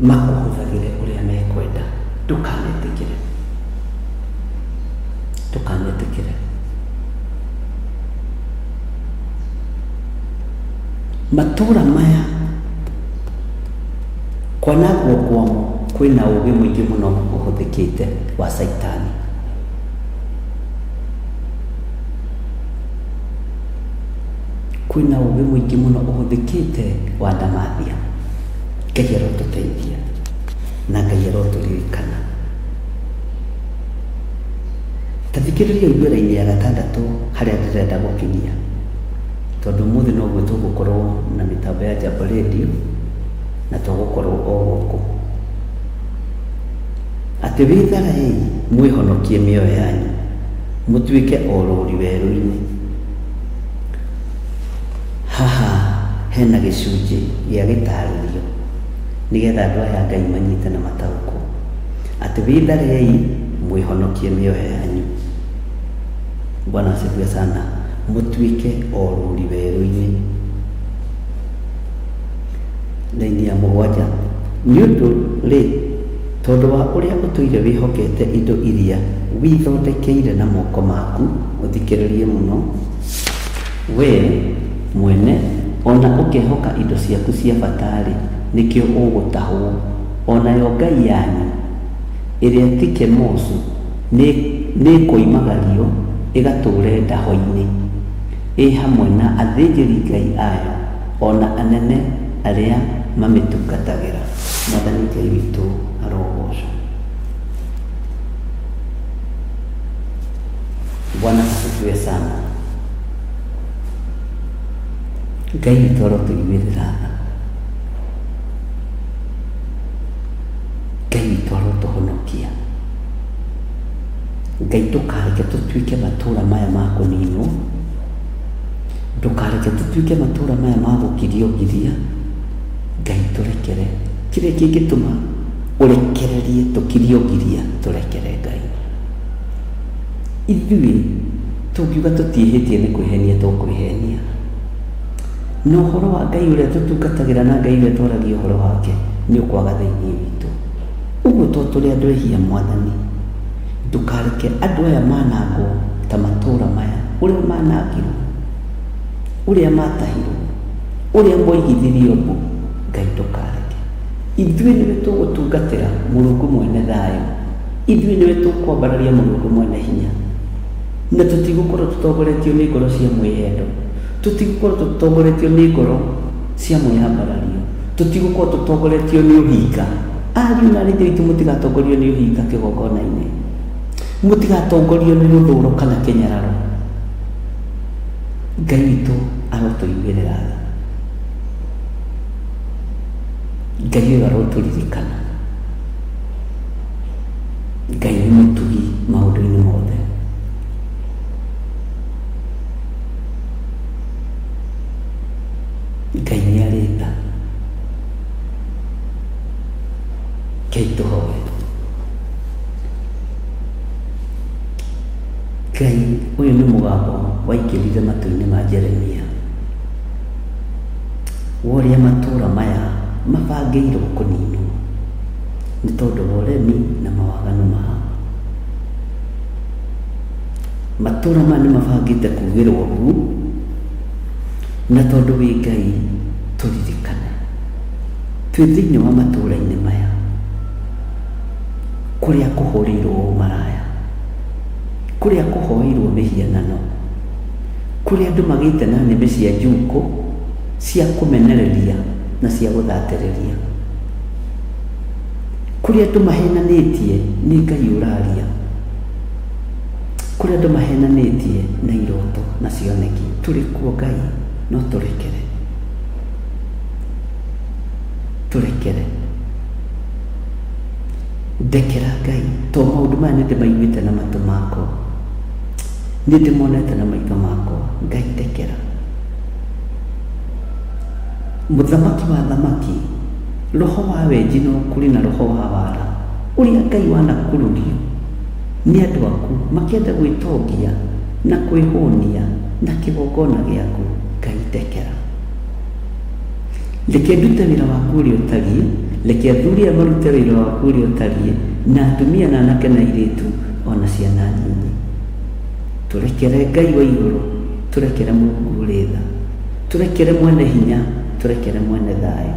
makũhũthagĩre ũrĩa mekwenda. Ndũkametĩkĩre. Ndũkametĩkĩre. Matũũra maya kwanangwo kwamo kwĩna ũgĩ mũingĩ mũno ũhũthĩkĩte wa caitani. Kwĩna ũgĩ mũingĩ mũno ũhũthĩkĩte wa ndamathia. Ngai arotũteithia na Ngai arotũririkana. Ta thikĩrĩria ũigue raini ya gatandatũ harĩa ndĩrenda gũkinyia, tondũ ũmũthĩ noguo tũgũkorwo na mĩtambo ya Jambo Radio na tũgũkorwo o gũkũ. Atĩ wĩtharaei mwĩhonokie mĩoyo yanyu, mũtuĩke orũri werũ-inĩ. Haha hena gĩcunjĩ gĩa gĩtarĩrio nĩgetha andũ aya a Ngai manyite na mataũkwo. Atĩ wĩtharei mwĩhonokie mĩoyo yanyu. Bwana asifiwe sana. Mũtuĩke orũri werũ-inĩ. Raini ya mũgwanja. Nĩ ũndũ rĩ, tondũ wa ũrĩa ũtũire wĩhokete indo iria wĩthondekeire na moko maku, ũthikĩrĩrie mũno, wee mwene, o na ũkehoka indo ciaku cia bata-rĩ, nĩkĩo ũgũtahwo. O nayo ngai yanyu ĩrĩa ti Kemoshu nĩĩkoimagario ĩgatũũre ndaho-inĩ, ĩ hamwe na athĩnjĩri-ngai ayo, o na anene arĩa mamĩtungatagĩra. Mwathani Ngai witũ arogoocwo. Bwana asifiwe sana. Ngai witũ arotũiguĩrĩra tha. Ngai witũ arotũhonokia. Ngai ndũkareke tũtuĩke matũra maya ma kũninwo, ndũkareke tũtuĩke matũra maya ma gũkirio ngiria. Ngai tũrekere kĩrĩa kĩngĩtũma ũrekererie tũkirio ngiria, tũrekere Ngai. Ithuĩ tũngiuga tũtiĩhĩtie nĩ kwĩhenia tũkwĩhenia. Na ũhoro wa Ngai ũrĩa tũtungatagĩra na Ngai ũrĩa twaragia ũhoro wake nĩ ũkwaga thĩinĩ witũ. Ũguo to tũrĩ andũ ehia Mwathani, ndũkareke andũ aya manangwo ta matũũra maya, ũrĩa manangirwo, ũrĩa matahirwo, ũrĩa moigithirio mbu, Ngai ndũkareke. Ithuĩ nĩwe tũgũtungatĩra Mũrungu mwene thayũ, ithuĩ nĩwe tũkwambararia Mũrungu mwene hinya, na tũtigũkorwo tũtongoretio nĩ ngoro cia mwĩyendo, tũtigũkorwo tũtongoretio nĩ ngoro cia mwĩyambarario, tũtigũkorwo tũtongoretio nĩ ũhinga. Ariũ na aarĩ a Ithe witũ mũtigatongorio nĩ ũhinga kĩgongona-inĩ, mũtigatongorio nĩ rũthũũro kana kĩnyararo. Ngai witũ arotũiguĩrĩra tha. Ngai ũyũ arotũririkana. Ngai nĩ mũtugi maũndũ-inĩ mothe. Ngai nĩ arĩ tha. Rekei tũhoe. Ngai, ũyũ nĩ mũgambo waingĩrire matũ-inĩ ma Jeremia, wa ũrĩa matũũra maya mabangĩirwo kũninwo nĩ tondũ wa ũremi na mawaganu mao. Matũũra maya nĩ mabangĩte kugĩrwo mbu, na tondũ wĩ Ngai tũririkane. Twĩ thĩinĩ wa matũũra-inĩ maya kũrĩa kũhũrĩirwo ũmaraya, kũrĩa kũhoeirwo mĩhianano, kũrĩa andũ magĩte na nĩmĩ cia njukũ cia kũmenereria na cia gũthatĩrĩria, kũrĩa andũ mahenanĩtie nĩ Ngai ũraria, kũrĩa andũ mahenanĩtie na iroto na cioneki. Tũrĩ kuo Ngai, no tũrekere. Tũrekere. Ndekera Ngai, to maũndũ maya nĩ ndĩmaiguĩte na matũ makwa, nĩ ndĩmonete na maitho makwa. Ngai ndekera. Mũthamaki wa athamaki, roho wa wenji na ũkũri na roho wa wara, ũrĩa Ngai wanakururio nĩ andũ aku makĩenda gwĩtongia na kwĩhũnia na kĩgongona gĩaku, Ngai ndekera. Reke ndute wĩra waku ũrĩa ũtariĩ, reke athuri aya marute wĩra waku ũrĩa ũtariĩ, na atumia na anake na airĩtu, o na ciana nyinyi. Tũrekere Ngai wa igũrũ, tũrekere Mũrungu ũrĩ tha, tũrekere mwene hinya, tũrekere mwene thayũ,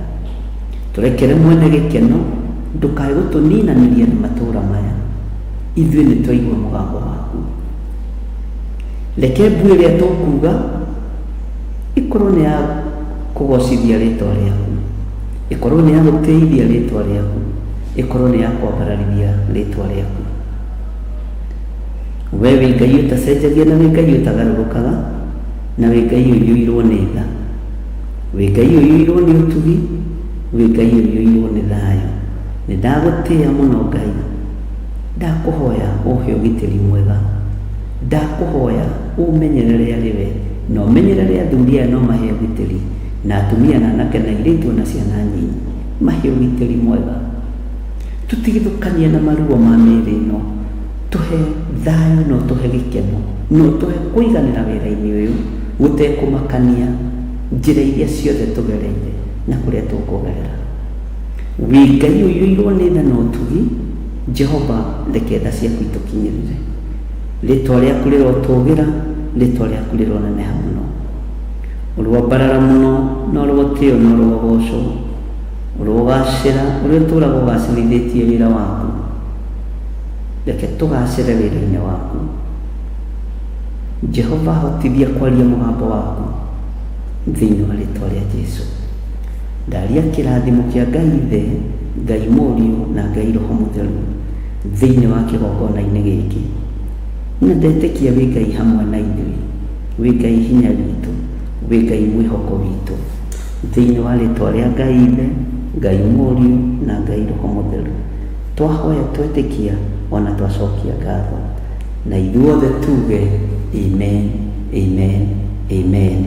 tũrekere mwene gĩkeno, ndũkae gũtũninanĩria na matũũra maya. Ithuĩ nĩ twaigua mũgambo waku. Reke mbu ĩrĩa tũkuuga ĩkorwo nĩ ya kũgocithia rĩtwa rĩaku, ĩkorwo nĩ ya gũtĩithia rĩtwa rĩaku, ĩkorwo nĩ ya kwambararithia rĩtwa rĩaku. We wĩ Ngai ũtacenjagia na wĩ Ngai ũtagarũrũkaga, na wĩ Ngai ũiyũirwo nĩ tha, wĩ Ngai ũiyũirwo nĩ ũtugi, wĩ Ngai ũiyũirwo nĩ thayũ. Nĩ ndagũtĩĩa mũno Ngai, ndakũhoya ũhe ũgitĩri mwega, ndakũhoya ũmenyerere arĩ we, na ũmenyerere athuri aya na ũmahe ũgitĩri, na atumia na anake na airĩtu o na ciana nyinyi, mahe ũgitĩri mwega. Tũtigithũkanie na maruo ma mĩĩrĩ ĩno, tũhe thayũ na ũtũhe gĩkeno, na ũtũhe kũiganĩra wĩra-inĩ ũyũ, gũtekũmakania njĩra iria ciothe tũgereire na kũrĩa tũkũgerera. Wĩ Ngai ũiyũirwo nĩ tha na ũtugi, Jehova, reke tha ciaku itũkinyĩrĩre. Rĩtwa rĩaku rĩrotũgĩra, rĩtwa rĩaku rĩroneneha mũno. Ũroambarara mũno, na ũrotĩo, na ũrogocwo. Ũrogacĩra ũrĩa ũtũũraga ũgacĩrithĩtie wĩra waku, reke tũgacĩre wĩra-inĩ waku. Jehova hotithia kwaria mũgambo waku thĩinĩ wa rĩtwa rĩa Jesu. Ndaria kĩrathimo kĩa Ngai Ithe, Ngai Mũriũ na Ngai Roho Mũtheru thĩinĩ wa kĩgongona-inĩ gĩkĩ. Na ndetĩkia wĩ Ngai hamwe na ithuĩ, wĩ Ngai hinya witũ, wĩ Ngai mwĩhoko witũ. Thĩinĩ wa rĩtwa rĩa Ngai Ithe, Ngai Mũriũ na Ngai Roho Mũtheru. Twahoya twetĩkia ona twacokia ngatho. Na ithuothe tuge amen, amen, amen.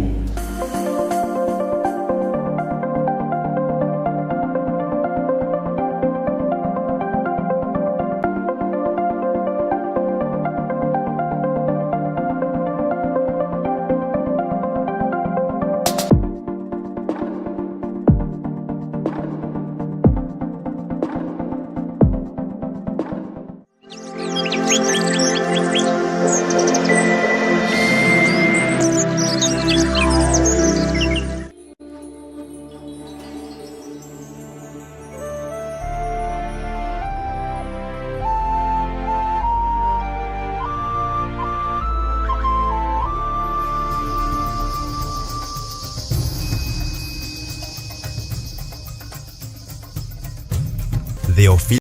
Theophilus.